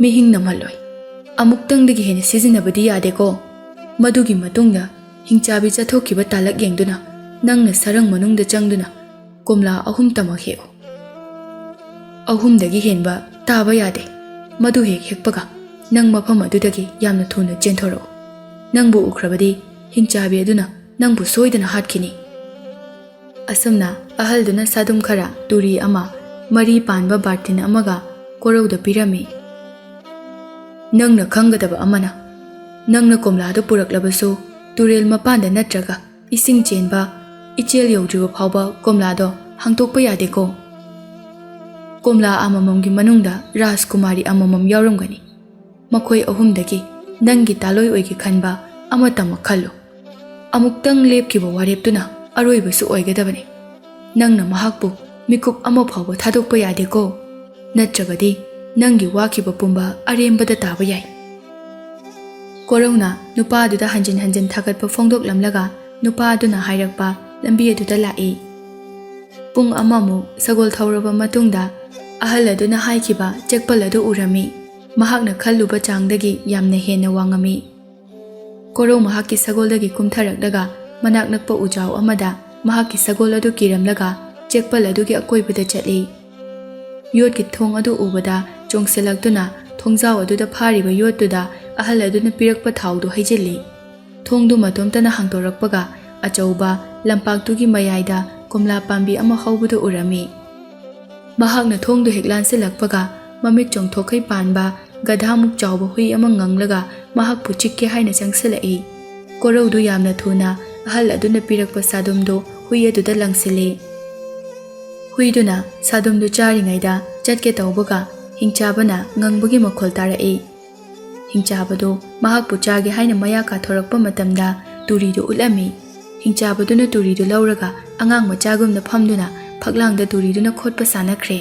ꯃꯤꯍꯤꯡ ꯅꯝꯍꯜꯂꯣꯏ꯫ ꯑꯃꯨꯛꯇꯪꯗꯒꯤ ꯍꯦꯟꯅ ꯁꯤꯖꯤꯟꯅꯕꯗꯤ ꯌꯥꯗꯦꯀꯣ꯫ ꯃꯗꯨꯒꯤ ꯃꯇꯨꯡꯗ ꯍꯤꯡꯆꯥꯕꯤ ꯆꯠꯊꯣꯛꯈꯤꯕ ꯇꯥꯂꯛ ꯌꯦꯡꯗꯨꯅ ꯅꯪꯅ ꯁꯔꯪ ꯃꯅꯨꯡꯗ ꯆꯪꯗꯨꯅ ꯀꯣꯝꯂꯥ ꯑꯍꯨꯝꯇꯃꯛ ꯍꯦꯛꯎ꯫ ꯑꯍꯨꯝꯗꯒꯤ ꯍꯦꯟꯕ ꯇꯥꯕ ꯌꯥꯗꯦ꯫ ꯃꯗꯨ ꯍꯦꯛ ꯍꯦꯛꯄꯒ ꯅꯪ ꯃꯐꯝ ꯑꯗꯨꯗꯒꯤ ꯌꯥꯝꯅ ꯊꯨꯅ ꯆꯦꯟꯊꯣꯔꯛꯎ꯫ "ꯅꯪꯕꯨ ꯎꯈ꯭ꯔꯕꯗꯤ ꯍꯤꯡꯆꯥꯕꯤ ꯑꯗꯨꯅ ꯅꯪꯕꯨ ꯁꯣꯏꯗꯅ ꯍꯥꯠꯈꯤꯅꯤ"꯫ ꯑꯁꯨꯝꯅ ꯑꯍꯜꯗꯨꯅ ꯁꯥꯗꯨꯝ ꯈꯔ, ꯇꯨꯔꯤ ꯑꯃ, ꯃꯔꯤ ꯄꯥꯟꯕ ꯕꯥꯔꯇꯤꯟ ꯑꯃꯒ ꯀꯣꯔꯧꯗ ꯄꯤꯔꯝꯃꯤ꯫ "ꯅꯪꯅ ꯈꯪꯒꯗꯕ ꯑꯃꯅ, ꯅꯪꯅ ꯀꯣꯝꯂꯥꯗꯨ ꯄꯨꯔꯛꯂꯕꯁꯨ, ꯇꯨꯔꯦꯜ ꯃꯄꯥꯟꯗ ꯅꯠꯇ꯭ꯔꯒ ꯏꯁꯤꯡ ꯆꯦꯟꯕ ꯏꯆꯦꯜ ꯌꯧꯗ꯭ꯔꯤꯕ ꯐꯥꯎꯕ ꯀꯣꯝꯂꯥꯗꯣ ꯍꯥꯡꯗꯣꯛꯄ ꯌꯥꯗꯦꯀꯣ꯫ ꯀꯣꯝꯂꯥ ꯑꯃꯃꯝꯒꯤ ꯃꯅꯨꯡꯗ ꯔꯥꯖꯀꯨꯃꯥꯔꯤ ꯑꯃꯃꯝ ꯌꯥꯎꯔꯝꯒꯅꯤ꯫ ꯃꯈꯣꯏ ꯑꯍꯨꯝꯗꯒꯤ ꯅꯪꯒꯤ ꯇꯥꯂꯣꯏ ꯑꯣꯏꯒꯦ ꯈꯟꯕ ꯑꯃꯇꯃꯛ ꯈꯜꯂꯨ꯫ ꯑꯃꯨꯛꯇꯪ ꯂꯦꯞꯈꯤꯕ ꯋꯥꯔꯦꯞꯇꯨꯅ ꯑꯔꯣꯏꯕꯁꯨ ꯑꯣꯏꯒꯗꯕꯅꯤ꯫ ꯅꯪꯅ ꯃꯍꯥꯛꯄꯨ ꯃꯤꯀꯨꯞ ꯑꯃ ꯐꯥꯎꯕ ꯊꯥꯗꯣꯛꯄ ꯌꯥꯗꯦꯀꯣ, ꯅꯠꯇ꯭ꯔꯕꯗꯤ ꯅꯪꯒꯤ ꯋꯥꯈꯤꯕ ꯄꯨꯝꯕ ꯑꯔꯦꯝꯕꯗ ꯇꯥꯕ ꯌꯥꯏ"꯫ ꯀꯣꯔꯧꯅ ꯅꯨꯄꯥꯗꯨꯗ ꯍꯟꯖꯤꯟ ꯍꯟꯖꯤꯟ ꯊꯥꯒꯠꯄ ꯐꯣꯡꯗꯣꯛꯂꯝꯂꯒ ꯅꯨꯄꯥꯗꯨꯅ ꯍꯥꯏꯔꯛꯄ ꯂꯝꯕꯤ ꯑꯗꯨꯗ ꯂꯥꯛꯏ꯫ ꯄꯨꯡ ꯑꯃꯃꯨꯛ ꯁꯒꯣꯜ ꯊꯧꯔꯕ ꯃꯇꯨꯡꯗ ꯑꯍꯜ ꯑꯗꯨꯅ ꯍꯥꯏꯈꯤꯕ ꯆꯦꯛꯄꯜ ꯑꯗꯨ ꯎꯔꯝꯃꯤ꯫ ꯃꯍꯥꯛꯅ ꯈꯜꯂꯨꯕ ꯆꯥꯡꯗꯒꯤ ꯌꯥꯝꯅ ꯍꯦꯟꯅ ꯋꯥꯡꯉꯝꯃꯤ꯫ ꯀꯣꯔꯧ ꯃꯍꯥꯛꯀꯤ ꯁꯒꯣꯜꯗꯒꯤ ꯀꯨꯝꯊꯔꯛꯂꯒ ꯃꯅꯥꯛ ꯅꯛꯄ ꯎꯖꯥꯎ ꯑꯃꯗ ꯃꯍꯥꯛꯀꯤ ꯁꯒꯣꯜ ꯑꯗꯨ ꯀꯤꯔꯝꯂꯒ ꯆꯦꯛꯄꯜ ꯑꯗꯨꯒꯤ ꯑꯀꯣꯏꯕꯗ ꯆꯠꯂꯤ꯫ ꯌꯣꯠꯀꯤ ꯊꯣꯡ ꯑꯗꯨ ꯎꯕꯗ ꯆꯣꯡꯁꯤꯜꯂꯛꯇꯨꯅ ꯊꯣꯡꯖꯥꯎ ꯑꯗꯨꯗ ꯐꯥꯔꯤꯕ ꯌꯣꯠꯇꯨꯗ ꯑꯍꯜ ꯑꯗꯨꯅ ꯄꯤꯔꯛꯄ ꯊꯥꯎꯗꯨ ꯍꯩꯖꯤꯜꯂꯤ꯫ ꯊꯣꯡꯗꯨ ꯃꯇꯣꯝꯇꯅ ꯍꯥꯡꯗꯣꯔꯛꯄꯒ ꯑꯆꯧꯕ ꯂꯝꯄꯥꯛꯇꯨꯒꯤ ꯃꯌꯥꯏꯗ ꯀꯣꯝꯂꯥ ꯄꯥꯝꯕꯤ ꯑꯃ ꯍꯧꯕꯗꯨ ꯎꯔꯝꯃꯤ꯫ ꯃꯍꯥꯛꯅ ꯊꯣꯡꯗꯨ ꯍꯦꯛ ꯂꯥꯟꯁꯤꯜꯂꯛꯄꯒ ꯃꯃꯤꯠ ꯆꯣꯡꯊꯣꯛꯈꯩ ꯄꯥꯟꯕ ꯒꯙꯥꯃꯨꯛ ꯆꯥꯎꯕ ꯍꯨꯏ ꯑꯃ ꯉꯪꯂꯒ ꯃꯍꯥꯛꯄꯨ ꯆꯤꯛꯀꯦ ꯍꯥꯏꯅ ꯆꯪꯁꯤꯜꯂꯛꯏ꯫ ꯀꯣꯔꯧꯗꯨ ꯌꯥꯝꯅ ꯊꯨꯅ ꯑꯍꯜ ꯑꯗꯨꯅ ꯄꯤꯔꯛꯄ ꯁꯥꯗꯨꯝꯗꯨ ꯍꯨꯏ ꯑꯗꯨꯗ ꯂꯪꯁꯤꯜꯂꯤ꯫ ꯍꯨꯏꯗꯨꯅ ꯁꯥꯗꯨꯝꯗꯨ ꯆꯥꯔꯤꯉꯩꯗ ꯆꯠꯀꯦ ꯇꯧꯕꯒ ꯍꯤꯡꯆꯥꯕꯅ ꯉꯪꯕꯒꯤ ꯃꯈꯣꯜ ꯇꯥꯔꯛꯏ꯫ ꯍꯤꯡꯆꯥꯕꯗꯨ ꯃꯍꯥꯛꯄꯨ ꯆꯥꯒꯦ ꯍꯥꯏꯅ ꯃꯌꯥ ꯀꯥꯊꯣꯔꯛꯄ ꯃꯇꯝꯗ ꯇꯨꯔꯤꯗꯨ ꯎꯠꯂꯝꯃꯤ꯫ ꯍꯤꯡꯆꯥꯕꯗꯨꯅ ꯇꯨꯔꯤꯗꯨ ꯂꯧꯔꯒ ꯑꯉꯥꯡ ꯃꯆꯥꯒꯨꯝꯅ ꯐꯝꯗꯨꯅ ꯐꯛꯂꯥꯡꯗ ꯇꯨꯔꯤꯗꯨꯅ ꯈꯣꯠꯄ ꯁꯥꯟꯅꯈ꯭ꯔꯦ꯫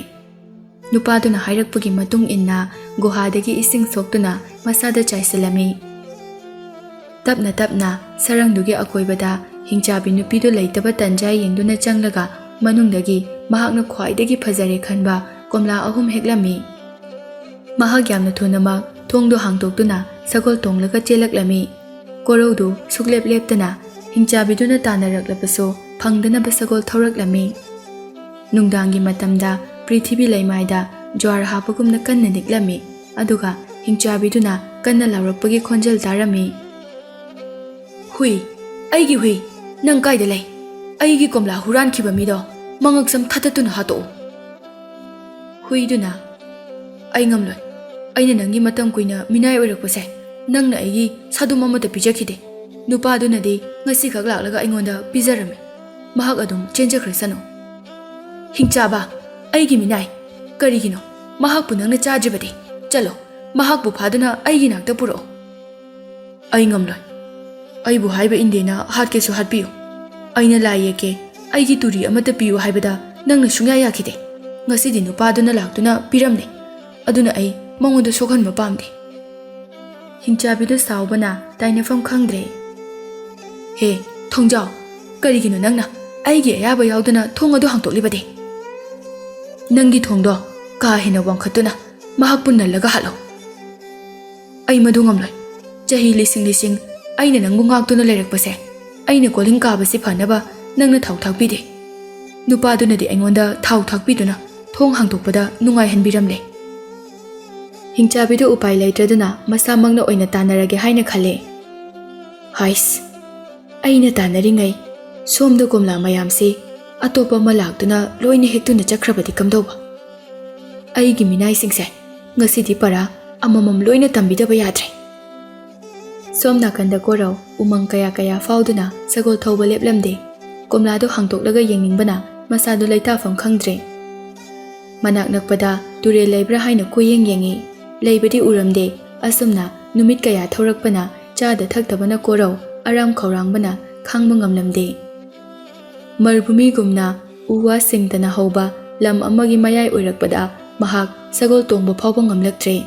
ꯅꯨꯄꯥꯗꯨꯅ ꯍꯥꯏꯔꯛꯄꯒꯤ ꯃꯇꯨꯡ ꯏꯟꯅ ꯒꯨꯍꯥꯗꯒꯤ ꯏꯁꯤꯡ ꯁꯣꯛꯇꯨꯅ ꯃꯁꯥꯗ ꯆꯥꯏꯁꯤꯜꯂꯝꯃꯤ꯫ ꯇꯞꯅ ꯇꯞꯅ ꯁꯔꯪꯗꯨꯒꯤ ꯑꯀꯣꯏꯕꯗ ꯍꯤꯡꯆꯥꯕꯤ ꯅꯨꯄꯤꯗꯨ ꯂꯩꯇꯕ ꯇꯟꯖꯥ ꯌꯦꯡꯗꯨꯅ ꯆꯪꯂꯒ ꯃꯅꯨꯡꯗꯒꯤ ꯃꯍꯥꯛꯅ ꯈ꯭ꯋꯥꯏꯗꯒꯤ ꯐꯖꯔꯦ ꯈꯟꯕ ꯀꯣꯝꯂꯥ ꯑꯍꯨꯝ ꯍꯦꯛꯂꯝꯃꯤ꯫ ꯃꯍꯥꯛ ꯌꯥꯝꯅ ꯊꯨꯅꯃꯛ ꯊꯣꯡꯗꯨ ꯍꯥꯡꯗꯣꯛꯇꯨꯅ ꯁꯒꯣꯜ ꯇꯣꯡꯂꯒ ꯆꯦꯜꯂꯛꯂꯝꯃꯤ꯫ ꯀꯣꯔꯧꯗꯨ ꯁꯨꯛꯂꯦꯞ ꯂꯦꯞꯇꯅ ꯍꯤꯡꯆꯥꯕꯤꯗꯨꯅ ꯇꯥꯟꯅꯔꯛꯂꯕꯁꯨ ꯐꯪꯗꯅꯕ ꯁꯒꯣꯜ ꯊꯧꯔꯛꯂꯝꯃꯤ꯫ ꯅꯨꯡꯗꯥꯡꯒꯤ ꯃꯇꯝꯗ ꯄ꯭ꯔꯤꯊꯤꯕꯤ ꯂꯩꯃꯥꯏꯗ ꯖ꯭ꯋꯥꯔ ꯍꯥꯞꯄꯒꯨꯝꯅ ꯀꯟꯅ ꯅꯤꯛꯂꯝꯃꯤ, ꯑꯗꯨꯒ ꯍꯤꯡꯆꯥꯕꯤꯗꯨꯅ ꯀꯟꯅ ꯂꯥꯎꯔꯛꯄꯒꯤ ꯈꯣꯟꯖꯦꯜ ꯇꯥꯔꯝꯃꯤ꯫ ꯍꯨꯏ, ꯑꯩꯒꯤ ꯍꯨꯏ, ꯅꯪ ꯀꯥꯏꯗ ꯂꯩ? ꯑꯩꯒꯤ ꯀꯣꯝꯂꯥ ꯍꯨꯔꯥꯟꯈꯤꯕ ꯃꯤꯗꯣ ꯃꯉꯛꯁꯝ ꯊꯥꯇꯠꯇꯨꯅ ꯍꯥꯠꯇꯣꯛꯎ꯫ ꯍꯨꯏꯗꯨꯅ, "ꯑꯩ ꯉꯝꯂꯣꯏ꯫ ꯑꯩꯅ ꯅꯪꯒꯤ ꯃꯇꯝ ꯀꯨꯏꯅ ꯃꯤꯅꯥꯏ ꯑꯣꯏꯔꯛꯄꯁꯦ ꯅꯪꯅ ꯑꯩꯒꯤ ꯁꯥꯗꯨꯝ ꯑꯃꯠꯇ ꯄꯤꯖꯈꯤꯗꯦ꯫ ꯅꯨꯄꯥꯗꯨꯅꯗꯤ ꯉꯁꯤꯈꯛ ꯂꯥꯛꯂꯒ ꯑꯩꯉꯣꯟꯗ ꯄꯤꯖꯔꯝꯃꯤ꯫ ꯃꯍꯥꯛ ꯑꯗꯨꯝ ꯆꯦꯟꯖꯈ꯭ꯔꯁꯅꯨ꯫" "ꯍꯤꯡꯆꯥꯕ, ꯑꯩꯒꯤ ꯃꯤꯅꯥꯏ, ꯀꯔꯤꯒꯤꯅꯣ ꯃꯍꯥꯛꯄꯨ ꯅꯪꯅ ꯆꯥꯗ꯭ꯔꯤꯕꯗꯤ? ꯆꯠꯂꯣ, ꯃꯍꯥꯛꯄꯨ ꯐꯥꯗꯨꯅ ꯑꯩꯒꯤ ꯅꯥꯛꯇ ꯄꯨꯔꯛꯑꯣ꯫" "ꯑꯩ ꯉꯝꯂꯣꯏ꯫ ꯑꯩꯕꯨ ꯍꯥꯏꯕ ꯏꯟꯗꯦꯅ ꯍꯥꯠꯀꯦꯁꯨ ꯍꯥꯠꯄꯤꯌꯨ꯫ ꯑꯩꯅ ꯂꯥꯏ ꯌꯦꯛꯀꯦ, ꯑꯩꯒꯤ ꯇꯨꯔꯤ ꯑꯃꯠꯇ ꯄꯤꯌꯨ ꯍꯥꯏꯕꯗ ꯅꯪꯅ ꯁꯨꯡꯌꯥ ꯌꯥꯈꯤꯗꯦ꯫ ꯉꯁꯤꯗꯤ ꯅꯨꯄꯥꯗꯨꯅ ꯂꯥꯛꯇꯨꯅ ꯄꯤꯔꯝꯂꯦ꯫ ꯑꯗꯨꯅ ꯑꯩ ꯃꯉꯣꯟꯗ ꯁꯣꯛꯍꯟꯕ ꯄꯥꯝꯗꯦ꯫" ꯍꯤꯡꯆꯥꯕꯤꯗꯨ ꯁꯥꯎꯕꯅ ꯇꯥꯏꯅꯐꯝ ꯈꯪꯗ꯭ꯔꯦ꯫ "ꯍꯦ, ꯊꯣꯡꯖꯥꯎ, ꯀꯔꯤꯒꯤꯅꯣ ꯅꯪꯅ ꯑꯩꯒꯤ ꯑꯌꯥꯕ ꯌꯥꯎꯗꯅ ꯊꯣꯡ ꯑꯗꯨ ꯍꯥꯡꯗꯣꯛꯂꯤꯕꯗꯤ? ꯅꯪꯒꯤ ꯊꯣꯡꯗꯣ ꯀꯥ ꯍꯦꯟꯅ ꯋꯥꯡꯈꯠꯇꯨꯅ ꯃꯍꯥꯛꯄꯨ ꯅꯜꯂꯒ ꯍꯥꯠꯂꯣ꯫" "ꯑꯩ ꯃꯗꯨ ꯉꯝꯂꯣꯏ꯫ ꯆꯍꯤ ꯂꯤꯁꯤꯡ ꯂꯤꯁꯤꯡ ꯑꯩꯅ ꯅꯪꯕꯨ ꯉꯥꯛꯇꯨꯅ ꯂꯩꯔꯛꯄꯁꯦ, ꯑꯩꯅ ꯀꯣꯂꯤꯡ ꯀꯥꯕꯁꯤ ꯐꯅꯕ ꯅꯪꯅ ꯊꯥꯎ ꯊꯥꯛꯄꯤꯗꯦ꯫ ꯅꯨꯄꯥꯗꯨꯅꯗꯤ ꯑꯩꯉꯣꯟꯗ ꯊꯥꯎ ꯊꯥꯛꯄꯤꯗꯨꯅ ꯊꯣꯡ ꯍꯥꯡꯗꯣꯛꯄꯗ ꯅꯨꯡꯉꯥꯏꯍꯟꯕꯤꯔꯝꯂꯦ꯫" ꯍꯤꯡꯆꯥꯕꯤꯗꯨ ꯎꯄꯥꯏ ꯂꯩꯇ꯭ꯔꯗꯨꯅ ꯃꯁꯥꯃꯛꯅ ꯑꯣꯏꯅ ꯇꯥꯟꯅꯔꯒꯦ ꯍꯥꯏꯅ ꯈꯜꯂꯦ꯫ "ꯍꯥꯏꯁ, ꯑꯩꯅ ꯇꯥꯟꯅꯔꯤꯉꯩ ꯁꯣꯝꯗ ꯀꯣꯝꯂꯥ ꯃꯌꯥꯝꯁꯤ ꯑꯇꯣꯞꯄ ꯑꯃ ꯂꯥꯛꯇꯨꯅ ꯂꯣꯏꯅ ꯍꯦꯛꯇꯨꯅ ꯆꯠꯈ꯭ꯔꯕꯗꯤ ꯀꯝꯗꯧꯕ? ꯑꯩꯒꯤ ꯃꯤꯅꯥꯏꯁꯤꯡꯁꯦ ꯉꯁꯤꯗꯤ ꯄꯔꯥ ꯑꯃꯃꯝ ꯂꯣꯏꯅ ꯇꯝꯕꯤꯗꯕ ꯌꯥꯗ꯭ꯔꯦ꯫" ꯁꯣꯝ ꯅꯥꯀꯟꯗ ꯀꯣꯔꯧ ꯎꯃꯪ ꯀꯌꯥ ꯀꯌꯥ ꯐꯥꯎꯗꯨꯅ ꯁꯒꯣꯜ ꯊꯧꯕ ꯂꯦꯞꯂꯝꯗꯦ꯫ ꯀꯣꯝꯂꯥꯗꯨ ꯍꯥꯡꯗꯣꯛꯂꯒ ꯌꯦꯡꯅꯤꯡꯕꯅ ꯃꯁꯥꯗꯨ ꯂꯩꯇꯥꯐꯝ ꯈꯪꯗ꯭ꯔꯦ꯫ ꯃꯅꯥꯛ ꯅꯛꯄꯗ ꯇꯨꯔꯦꯜ ꯂꯩꯕ꯭ꯔꯥ ꯍꯥꯏꯅ ꯀꯣꯏꯌꯦꯡ ꯌꯦꯡꯉꯤ꯫ ꯂꯩꯕꯗꯤ ꯎꯔꯝꯗꯦ꯫ ꯑꯁꯨꯝꯅ ꯅꯨꯃꯤꯠ ꯀꯌꯥ ꯊꯧꯔꯛꯄꯅ ꯆꯥꯗ ꯊꯛꯇꯕꯅ ꯀꯣꯔꯧ ꯑꯔꯥꯝ ꯈꯧꯔꯥꯡꯕꯅ ꯈꯥꯡꯕ ꯉꯝꯂꯝꯗꯦ꯫ ꯃꯔꯨꯚꯨꯃꯤꯒꯨꯝꯅ ꯎ ꯋꯥ ꯁꯤꯡꯇꯅ ꯍꯧꯕ ꯂꯝ ꯑꯃꯒꯤ ꯃꯌꯥꯏ ꯑꯣꯏꯔꯛꯄꯗ ꯃꯍꯥꯛ ꯁꯒꯣꯜ ꯇꯣꯡꯕ ꯐꯥꯎꯕ ꯉꯝꯂꯛꯇ꯭ꯔꯦ꯫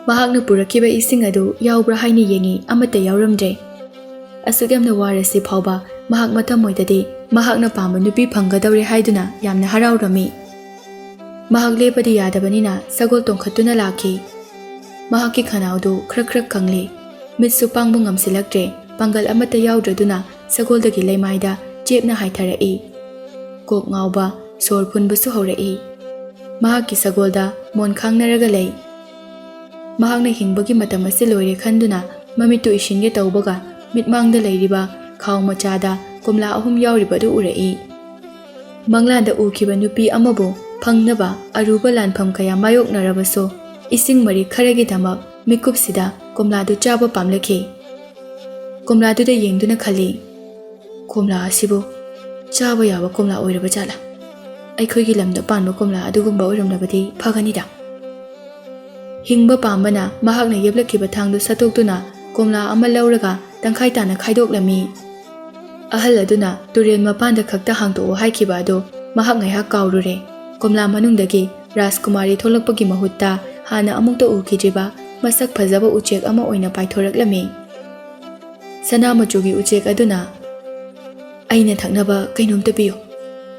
ꯃꯍꯥꯛꯅ ꯄꯨꯔꯛꯈꯤꯕ ꯏꯁꯤꯡ ꯑꯗꯨ ꯌꯥꯎꯕ꯭ꯔꯥ ꯍꯥꯏꯅ ꯌꯦꯡꯉꯤ, ꯑꯃꯠꯇ ꯌꯥꯎꯔꯝꯗ꯭ꯔꯦ꯫ ꯑꯁꯨꯛ ꯌꯥꯝꯅ ꯋꯥꯔꯁꯤ ꯐꯥꯎꯕ ꯃꯍꯥꯛ ꯃꯊꯃꯣꯏꯗꯗꯤ ꯃꯍꯥꯛꯅ ꯄꯥꯝꯕ ꯅꯨꯄꯤ ꯐꯪꯒꯗꯧꯔꯦ ꯍꯥꯏꯗꯨꯅ ꯌꯥꯝꯅ ꯍꯔꯥꯎꯔꯝꯃꯤ꯫ ꯃꯍꯥꯛ ꯂꯦꯞꯄꯗꯤ ꯌꯥꯗꯕꯅꯤꯅ ꯁꯒꯣꯜ ꯇꯣꯡꯈꯠꯇꯨꯅ ꯂꯥꯛꯈꯤ꯫ ꯃꯍꯥꯛꯀꯤ ꯈꯅꯥꯎꯗꯨ ꯈ꯭ꯔꯛ ꯈ꯭ꯔꯛ ꯀꯪꯂꯤ꯫ ꯃꯤꯠꯁꯨ ꯄꯥꯡꯕ ꯉꯝꯁꯤꯜꯂꯛꯇ꯭ꯔꯦ꯫ ꯄꯥꯡꯒꯜ ꯑꯃꯠꯇ ꯌꯥꯎꯗ꯭ꯔꯗꯨꯅ ꯁꯒꯣꯜꯗꯒꯤ ꯂꯩꯃꯥꯏꯗ ꯆꯦꯞꯅ ꯍꯥꯏꯊꯔꯛꯏ꯫ ꯀꯣꯛ ꯉꯥꯎꯕ, ꯁꯣꯔ ꯐꯨꯟꯕꯁꯨ ꯍꯧꯔꯛꯏ꯫ ꯃꯍꯥꯛꯀꯤ ꯁꯒꯣꯜꯗ ꯃꯣꯟ ꯈꯥꯡꯅꯔꯒ ꯂꯩ꯫ ꯃꯍꯥꯛꯅ ꯍꯤꯡꯕꯒꯤ ꯃꯇꯝ ꯑꯁꯤ ꯂꯣꯏꯔꯦ ꯈꯟꯗꯨꯅ ꯃꯃꯤꯠꯇꯨ ꯏꯁꯤꯟꯒꯦ ꯇꯧꯕꯒ ꯃꯤꯠꯃꯥꯡꯗ ꯂꯩꯔꯤꯕ ꯈꯥꯎ ꯃꯆꯥꯗ ꯀꯣꯝꯂꯥ ꯑꯍꯨꯝ ꯌꯥꯎꯔꯤꯕ ꯑꯗꯨ ꯎꯔꯛꯏ꯫ ꯃꯪꯂꯥꯟꯗ ꯎꯈꯤꯕ ꯅꯨꯄꯤ ꯑꯃꯕꯨ ꯐꯪꯅꯕ ꯑꯔꯨꯕ ꯂꯥꯟꯐꯝ ꯀꯌꯥ ꯃꯥꯌꯣꯛꯅꯔꯕꯁꯨ, ꯏꯁꯤꯡ ꯃꯔꯤꯛ ꯈꯔꯒꯤꯗꯃꯛ ꯃꯤꯀꯨꯞꯁꯤꯗ ꯀꯣꯝꯂꯥꯗꯨ ꯆꯥꯕ ꯄꯥꯝꯂꯛꯈꯤ꯫ ꯀꯣꯝꯂꯥꯗꯨꯗ ꯌꯦꯡꯗꯨꯅ ꯈꯜꯂꯤ, "ꯀꯣꯝꯂꯥ ꯑꯁꯤꯕꯨ ꯆꯥꯕ ꯌꯥꯕ ꯀꯣꯝꯂꯥ ꯑꯣꯏꯔꯕ ꯖꯥꯠꯂꯥ? ꯑꯩꯈꯣꯏꯒꯤ ꯂꯝꯗ ꯄꯥꯟꯕ ꯀꯣꯝꯂꯥ ꯑꯗꯨꯒꯨꯝꯕ ꯑꯣꯏꯔꯝꯂꯕꯗꯤ ꯐꯒꯅꯤꯗ꯫" ꯍꯤꯡꯕ ꯄꯥꯝꯕꯅ ꯃꯍꯥꯛꯅ ꯌꯦꯞꯂꯛꯈꯤꯕ ꯊꯥꯡꯗꯨ ꯁꯠꯇꯣꯛꯇꯨꯅ ꯀꯣꯝꯂꯥ ꯑꯃ ꯂꯧꯔꯒ ꯇꯪꯈꯥꯏ ꯇꯥꯅ ꯈꯥꯏꯗꯣꯛꯂꯝꯃꯤ꯫ ꯑꯍꯜ ꯑꯗꯨꯅ ꯇꯨꯔꯦꯜ ꯃꯄꯥꯟꯗ ꯈꯛꯇ ꯍꯥꯡꯗꯣꯛꯑꯣ ꯍꯥꯏꯈꯤꯕ ꯑꯗꯨ ꯃꯍꯥꯛ ꯉꯥꯏꯍꯥꯛ ꯀꯥꯎꯔꯨꯔꯦ꯫ ꯀꯣꯝꯂꯥ ꯃꯅꯨꯡꯗꯒꯤ ꯔꯥꯖꯀꯨꯃꯥꯔꯤ ꯊꯣꯛꯂꯛꯄꯒꯤ ꯃꯍꯨꯠꯇ ꯍꯥꯟꯅ ꯑꯃꯨꯛꯇ ꯎꯈꯤꯗ꯭ꯔꯤꯕ ꯃꯁꯛ ꯐꯖꯕ ꯎꯆꯦꯛ ꯑꯃ ꯑꯣꯏꯅ ꯄꯥꯏꯊꯣꯔꯛꯂꯝꯃꯤ꯫ ꯁꯅꯥ ꯃꯆꯨꯒꯤ ꯎꯆꯦꯛ ꯑꯗꯨꯅ, "ꯑꯩꯅ ꯊꯛꯅꯕ ꯀꯩꯅꯣꯝꯇ ꯄꯤꯌꯨ꯫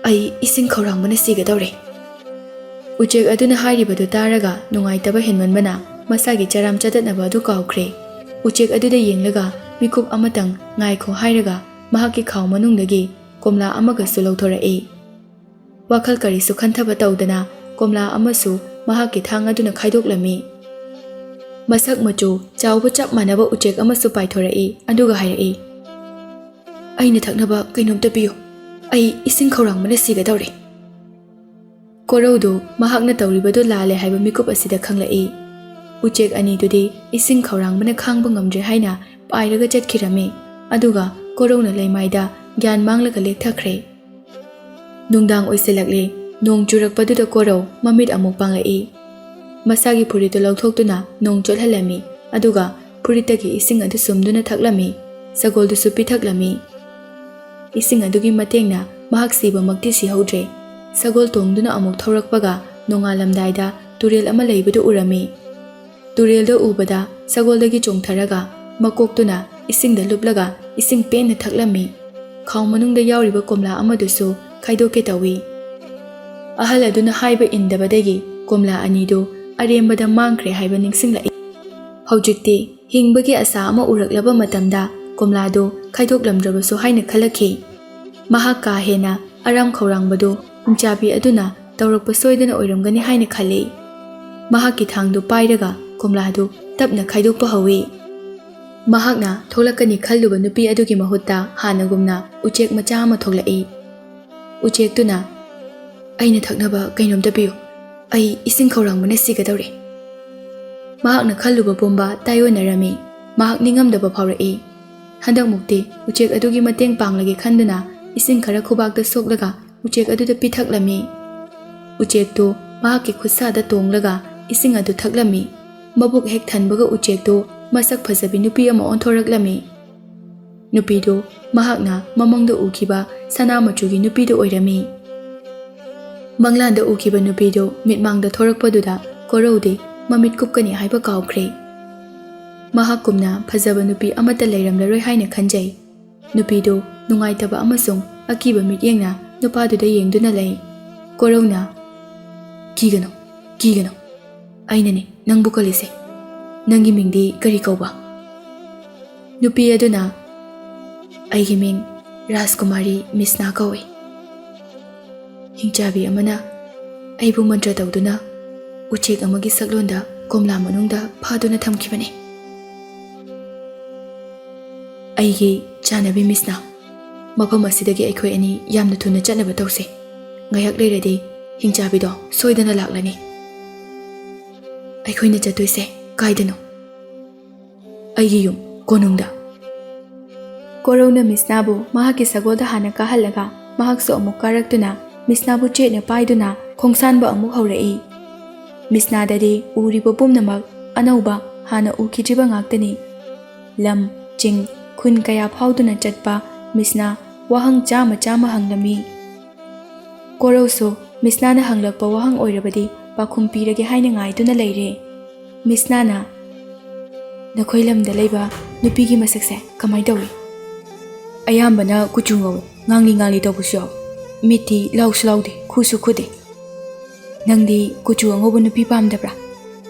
ꯑꯩ ꯏꯁꯤꯡ ꯈꯧꯔꯥꯡꯕꯅ ꯁꯤꯒꯗꯧꯔꯦ꯫" ꯎꯆꯦꯛ ꯑꯗꯨꯅ ꯍꯥꯏꯔꯤꯕꯗꯨ ꯇꯥꯔꯒ ꯅꯨꯡꯉꯥꯏꯇꯕ ꯍꯦꯟꯃꯟꯕꯅ ꯃꯁꯥꯒꯤ ꯆꯔꯥꯝ ꯆꯗꯠꯅꯕ ꯑꯗꯨ ꯀꯥꯎꯈ꯭ꯔꯦ꯫ ꯎꯆꯦꯛ ꯑꯗꯨꯗ ꯌꯦꯡꯂꯒ ꯃꯤꯀꯨꯞ ꯑꯃꯇꯪ ꯉꯥꯏꯈꯣ ꯍꯥꯏꯔꯒ ꯃꯍꯥꯛꯀꯤ ꯈꯥꯎ ꯃꯅꯨꯡꯗꯒꯤ ꯀꯣꯝꯂꯥ ꯑꯃꯒꯁꯨ ꯂꯧꯊꯣꯔꯛꯏ꯫ ꯋꯥꯈꯜ ꯀꯔꯤꯁꯨ ꯈꯟꯊꯕ ꯇꯧꯗꯅ ꯀꯣꯝꯂꯥ ꯑꯃꯁꯨ ꯃꯍꯥꯛꯀꯤ ꯊꯥꯡ ꯑꯗꯨꯅ ꯈꯥꯏꯗꯣꯛꯂꯝꯃꯤ꯫ ꯃꯁꯛ ꯃꯆꯨ ꯆꯥꯎꯕ ꯆꯞ ꯃꯥꯟꯅꯕ ꯎꯆꯦꯛ ꯑꯃꯁꯨ ꯄꯥꯏꯊꯣꯔꯛꯏ, ꯑꯗꯨꯒ ꯍꯥꯏꯔꯛꯏ, "ꯑꯩꯅ ꯊꯛꯅꯕ ꯀꯩꯅꯣꯝꯇ ꯄꯤꯌꯨ꯫ ꯑꯩ ꯏꯁꯤꯡ ꯈꯧꯔꯥꯡꯕꯅ ꯁꯤꯒꯗꯧꯔꯦ꯫" ꯀꯣꯔꯧꯗꯨ ꯃꯍꯥꯛꯅ ꯇꯧꯔꯤꯕꯗꯨ ꯂꯥꯜꯂꯦ ꯍꯥꯏꯕ ꯃꯤꯀꯨꯞ ꯑꯁꯤꯗ ꯈꯪꯂꯛꯏ꯫ ꯎꯆꯦꯛ ꯑꯅꯤꯗꯨꯗꯤ ꯏꯁꯤꯡ ꯈꯧꯔꯥꯡꯕꯅ ꯈꯥꯡꯕ ꯉꯝꯗ꯭ꯔꯦ ꯍꯥꯏꯅ ꯄꯥꯏꯔꯒ ꯆꯠꯈꯤꯔꯝꯃꯤ꯫ ꯑꯗꯨꯒ ꯀꯣꯔꯧꯅ ꯂꯩꯃꯥꯏꯗ ꯒ꯭ꯌꯥꯟ ꯃꯥꯡꯂꯒ ꯂꯦꯛꯊꯈ꯭ꯔꯦ꯫ ꯅꯨꯡꯗꯥꯡ ꯑꯣꯏꯁꯤꯜꯂꯛꯂꯦ꯫ ꯅꯣꯡ ꯆꯨꯔꯛꯄꯗꯨꯗ ꯀꯣꯔꯧ ꯃꯃꯤꯠ ꯑꯃꯨꯛ ꯄꯥꯡꯂꯛꯏ꯫ ꯃꯁꯥꯒꯤ ꯐꯨꯔꯤꯠꯇꯨ ꯂꯧꯊꯣꯛꯇꯨꯅ ꯅꯣꯡ ꯆꯣꯠꯍꯜꯂꯝꯃꯤ, ꯑꯗꯨꯒ ꯐꯨꯔꯤꯠꯇꯒꯤ ꯏꯁꯤꯡ ꯑꯗꯨ ꯁꯨꯝꯗꯨꯅ ꯊꯛꯂꯝꯃꯤ꯫ ꯁꯒꯣꯜꯗꯨꯁꯨ ꯄꯤꯊꯛꯂꯝꯃꯤ꯫ ꯏꯁꯤꯡ ꯑꯗꯨꯒꯤ ꯃꯇꯦꯡꯅ ꯃꯍꯥꯛ ꯁꯤꯕꯃꯛꯇꯤ ꯁꯤꯍꯧꯗ꯭ꯔꯦ꯫ ꯁꯒꯣꯜ ꯇꯣꯡꯗꯨꯅ ꯑꯃꯨꯛ ꯊꯧꯔꯛꯄꯒ ꯅꯣꯡꯉꯥꯜꯂꯝꯗꯥꯏꯗ ꯇꯨꯔꯦꯜ ꯑꯃ ꯂꯩꯕꯗꯨ ꯎꯔꯝꯃꯤ꯫ ꯇꯨꯔꯦꯜꯗ ꯎꯕꯗ ꯁꯒꯣꯜꯗꯒꯤ ꯆꯣꯡꯊꯔꯒ ꯃꯀꯣꯛꯇꯨꯅ ꯏꯁꯤꯡꯗ ꯂꯨꯞꯂꯒ ꯏꯁꯤꯡ ꯄꯦꯟꯅ ꯊꯛꯂꯝꯃꯤ꯫ ꯈꯥꯎ ꯃꯅꯨꯡꯗ ꯌꯥꯎꯔꯤꯕ ꯀꯣꯝꯂꯥ ꯑꯃꯗꯨꯁꯨ ꯈꯥꯏꯗꯣꯛꯀꯦ ꯇꯧꯏ꯫ ꯑꯍꯜ ꯑꯗꯨꯅ ꯍꯥꯏꯕ ꯏꯟꯗꯕꯗꯒꯤ ꯀꯣꯝꯂꯥ ꯑꯅꯤꯗꯨ ꯑꯔꯦꯝꯕꯗ ꯃꯥꯡꯈ꯭ꯔꯦ ꯍꯥꯏꯕ ꯅꯤꯡꯁꯤꯡꯂꯛꯏ꯫ ꯍꯧꯖꯤꯛꯇꯤ ꯍꯤꯡꯕꯒꯤ ꯑꯁꯥ ꯑꯃ ꯎꯔꯛꯂꯕ ꯃꯇꯝꯗ ꯀꯣꯝꯂꯥꯗꯨ ꯈꯥꯏꯗꯣꯛꯂꯝꯗ꯭ꯔꯕꯁꯨ ꯍꯥꯏꯅ ꯈꯜꯂꯛꯈꯤ꯫ ꯃꯍꯥꯛ ꯀꯥ ꯍꯦꯟꯅ ꯑꯔꯥꯝ ꯈꯧꯔꯥꯡꯕꯗꯨ ꯍꯤꯡꯆꯥꯕꯤ ꯑꯗꯨꯅ ꯇꯧꯔꯛꯄ ꯁꯣꯏꯗꯅ ꯑꯣꯏꯔꯝꯒꯅꯤ ꯍꯥꯏꯅ ꯈꯜꯂꯤ꯫ ꯃꯍꯥꯛꯀꯤ ꯊꯥꯡꯗꯨ ꯄꯥꯏꯔꯒ ꯀꯣꯝꯂꯥꯗꯨ ꯇꯞꯅ ꯈꯥꯏꯗꯣꯛꯄ ꯍꯧꯏ꯫ ꯃꯍꯥꯛꯅ ꯊꯣꯛꯂꯛꯀꯅꯤ ꯈꯜꯂꯨꯕ ꯅꯨꯄꯤ ꯑꯗꯨꯒꯤ ꯃꯍꯨꯠꯇ ꯍꯥꯟꯅꯒꯨꯝꯅ ꯎꯆꯦꯛ ꯃꯆꯥ ꯑꯃ ꯊꯣꯛꯂꯛꯏ꯫ ꯎꯆꯦꯛꯇꯨꯅ, "ꯑꯩꯅ ꯊꯛꯅꯕ ꯀꯩꯅꯣꯝꯇ ꯄꯤꯌꯨ꯫ ꯑꯩ ꯏꯁꯤꯡ ꯈꯧꯔꯥꯡꯕꯅ ꯁꯤꯒꯗꯧꯔꯦ꯫" ꯃꯍꯥꯛꯅ ꯈꯜꯂꯨꯕ ꯄꯨꯝꯕ ꯇꯥꯏꯑꯣꯟꯅꯔꯝꯃꯤ꯫ ꯃꯍꯥꯛ ꯅꯤꯡꯉꯝꯗꯕ ꯐꯥꯎꯔꯛꯏ꯫ ꯍꯟꯗꯛꯃꯨꯛꯇꯤ ꯎꯆꯦꯛ ꯑꯗꯨꯒꯤ ꯃꯇꯦꯡ ꯄꯥꯡꯂꯒꯦ ꯈꯟꯗꯨꯅ ꯏꯁꯤꯡ ꯈꯔ ꯈꯨꯕꯥꯛꯇ ꯁꯣꯛꯂꯒ ꯎꯆꯦꯛ ꯑꯗꯨꯗ ꯄꯤꯊꯛꯂꯝꯃꯤ꯫ ꯎꯆꯦꯛꯇꯨ ꯃꯍꯥꯛꯀꯤ ꯈꯨꯠꯁꯥꯗ ꯇꯣꯡꯂꯒ ꯏꯁꯤꯡ ꯑꯗꯨ ꯊꯛꯂꯝꯃꯤ꯫ ꯃꯕꯨꯛ ꯍꯦꯛ ꯊꯟꯕꯒ ꯎꯆꯦꯛꯇꯨ ꯃꯁꯛ ꯐꯖꯕꯤ ꯅꯨꯄꯤ ꯑꯃ ꯑꯣꯟꯊꯣꯔꯛꯂꯝꯃꯤ꯫ ꯅꯨꯄꯤꯗꯨ ꯃꯍꯥꯛꯅ ꯃꯃꯪꯗ ꯎꯈꯤꯕ ꯁꯅꯥ ꯃꯆꯨꯒꯤ ꯅꯨꯄꯤꯗꯨ ꯑꯣꯏꯔꯝꯃꯤ꯫ ꯃꯪꯂꯥꯟꯗ ꯎꯈꯤꯕ ꯅꯨꯄꯤꯗꯨ ꯃꯤꯠꯃꯥꯡꯗ ꯊꯣꯔꯛꯄꯗꯨꯗ ꯀꯣꯔꯧꯗꯤ ꯃꯃꯤꯠ ꯀꯨꯞꯀꯅꯤ ꯍꯥꯏꯕ ꯀꯥꯎꯈ꯭ꯔꯦ꯫ ꯃꯍꯥꯛꯀꯨꯝꯅ ꯐꯖꯕ ꯅꯨꯄꯤ ꯑꯃꯠꯇ ꯂꯩꯔꯝꯂꯔꯣꯏ ꯍꯥꯏꯅ ꯈꯟꯖꯩ꯫ ꯅꯨꯄꯤꯗꯨ ꯅꯨꯡꯉꯥꯏꯇꯕ ꯑꯃꯁꯨꯡ ꯑꯀꯤꯕ ꯃꯤꯠꯌꯦꯡꯅ ꯅꯨꯄꯥꯗꯨꯗ ꯌꯦꯡꯗꯨꯅ ꯂꯩ꯫ ꯀꯣꯔꯧꯅ, "ꯀꯤꯒꯅꯨ, ꯀꯤꯒꯅꯨ꯫ ꯑꯩꯅꯅꯦ ꯅꯪꯕꯨ ꯀꯜꯂꯤꯁꯦ꯫ ꯅꯪꯒꯤ ꯃꯤꯡꯗꯤ ꯀꯔꯤ ꯀꯧꯕ?" ꯅꯨꯄꯤ ꯑꯗꯨꯅ, "ꯑꯩꯒꯤ ꯃꯤꯡ ꯔꯥꯖꯀꯨꯃꯥꯔꯤ ꯃꯤꯁꯅꯥ ꯀꯧꯏ꯫ ꯍꯤꯡꯆꯥꯕꯤ ꯑꯃꯅ ꯑꯩꯕꯨ ꯃꯟꯇ꯭ꯔ ꯇꯧꯗꯨꯅ ꯎꯆꯦꯛ ꯑꯃꯒꯤ ꯁꯛꯂꯣꯟꯗ ꯀꯣꯝꯂꯥ ꯃꯅꯨꯡꯗ ꯐꯥꯗꯨꯅ ꯊꯝꯈꯤꯕꯅꯤ꯫ ꯑꯩꯒꯤ ꯆꯥꯟꯅꯕꯤ ꯃꯤꯁꯅꯥ, ꯃꯐꯝ ꯑꯁꯤꯗꯒꯤ ꯑꯩꯈꯣꯏ ꯑꯅꯤ ꯌꯥꯝꯅ ꯊꯨꯅ ꯆꯠꯅꯕ ꯇꯧꯁꯦ꯫ ꯉꯥꯏꯍꯥꯛ ꯂꯩꯔꯗꯤ ꯍꯤꯡꯆꯥꯕꯤꯗꯣ ꯁꯣꯏꯗꯅ ꯂꯥꯛꯂꯅꯤ꯫ ꯑꯩꯈꯣꯏꯅ ꯆꯠꯇꯣꯏꯁꯦ ꯀꯥꯏꯗꯅꯣ?" "ꯑꯩꯒꯤ ꯌꯨꯝ ꯀꯣꯅꯨꯡꯗ꯫" ꯀꯣꯔꯧꯅ ꯃꯤꯁꯅꯥꯕꯨ ꯃꯍꯥꯛꯀꯤ ꯁꯒꯣꯜꯗ ꯍꯥꯟꯅ ꯀꯥꯍꯜꯂꯒ ꯃꯍꯥꯛꯁꯨ ꯑꯃꯨꯛ ꯀꯥꯔꯛꯇꯨꯅ ꯃꯤꯁꯅꯥꯕꯨ ꯆꯦꯠꯅ ꯄꯥꯏꯗꯨꯅ ꯈꯣꯡꯁꯥꯟꯕ ꯑꯃꯨꯛ ꯍꯧꯔꯛꯏ꯫ ꯃꯤꯁꯅꯥꯗꯗꯤ ꯎꯔꯤꯕ ꯄꯨꯝꯅꯃꯛ ꯑꯅꯧꯕ, ꯍꯥꯟꯅ ꯎꯈꯤꯗ꯭ꯔꯤꯕ ꯉꯥꯛꯇꯅꯤ꯫ ꯂꯝ, ꯆꯤꯡ, ꯈꯨꯟ ꯀꯌꯥ ꯐꯥꯎꯗꯨꯅ ꯆꯠꯄ ꯃꯤꯁꯅꯥ ꯋꯥꯍꯪ ꯆꯥꯝꯃ ꯆꯥꯝꯃ ꯍꯪꯂꯝꯃꯤ꯫ ꯀꯣꯔꯧꯁꯨ ꯃꯤꯁꯅꯥꯅ ꯍꯪꯂꯛꯄ ꯋꯥꯍꯪ ꯑꯣꯏꯔꯕꯗꯤ ꯄꯥꯎꯈꯨꯝ ꯄꯤꯔꯒꯦ ꯍꯥꯏꯅ ꯉꯥꯏꯗꯨꯅ ꯂꯩꯔꯦ꯫ ꯃꯤꯁꯅꯥꯅ, "ꯅꯈꯣꯏ ꯂꯝꯗ ꯂꯩꯕ ꯅꯨꯄꯤꯒꯤ ꯃꯁꯛꯁꯦ ꯀꯃꯥꯏ ꯇꯧꯏ?" "ꯑꯌꯥꯝꯕꯅ ꯀꯨꯆꯨ ꯉꯧꯏ, ꯉꯥꯡꯂꯤ ꯉꯥꯡꯂꯤ ꯇꯧꯕꯁꯨ ꯌꯥꯎꯏ꯫ ꯃꯤꯠꯇꯤ ꯂꯥꯎꯁꯨ ꯂꯥꯎꯗꯦ, ꯈꯨꯁꯨ ꯈꯨꯗꯦ꯫ ꯅꯪꯗꯤ ꯀꯨꯆꯨ ꯑꯉꯧꯕ ꯅꯨꯄꯤ ꯄꯥꯝꯗꯕ꯭ꯔꯥ?"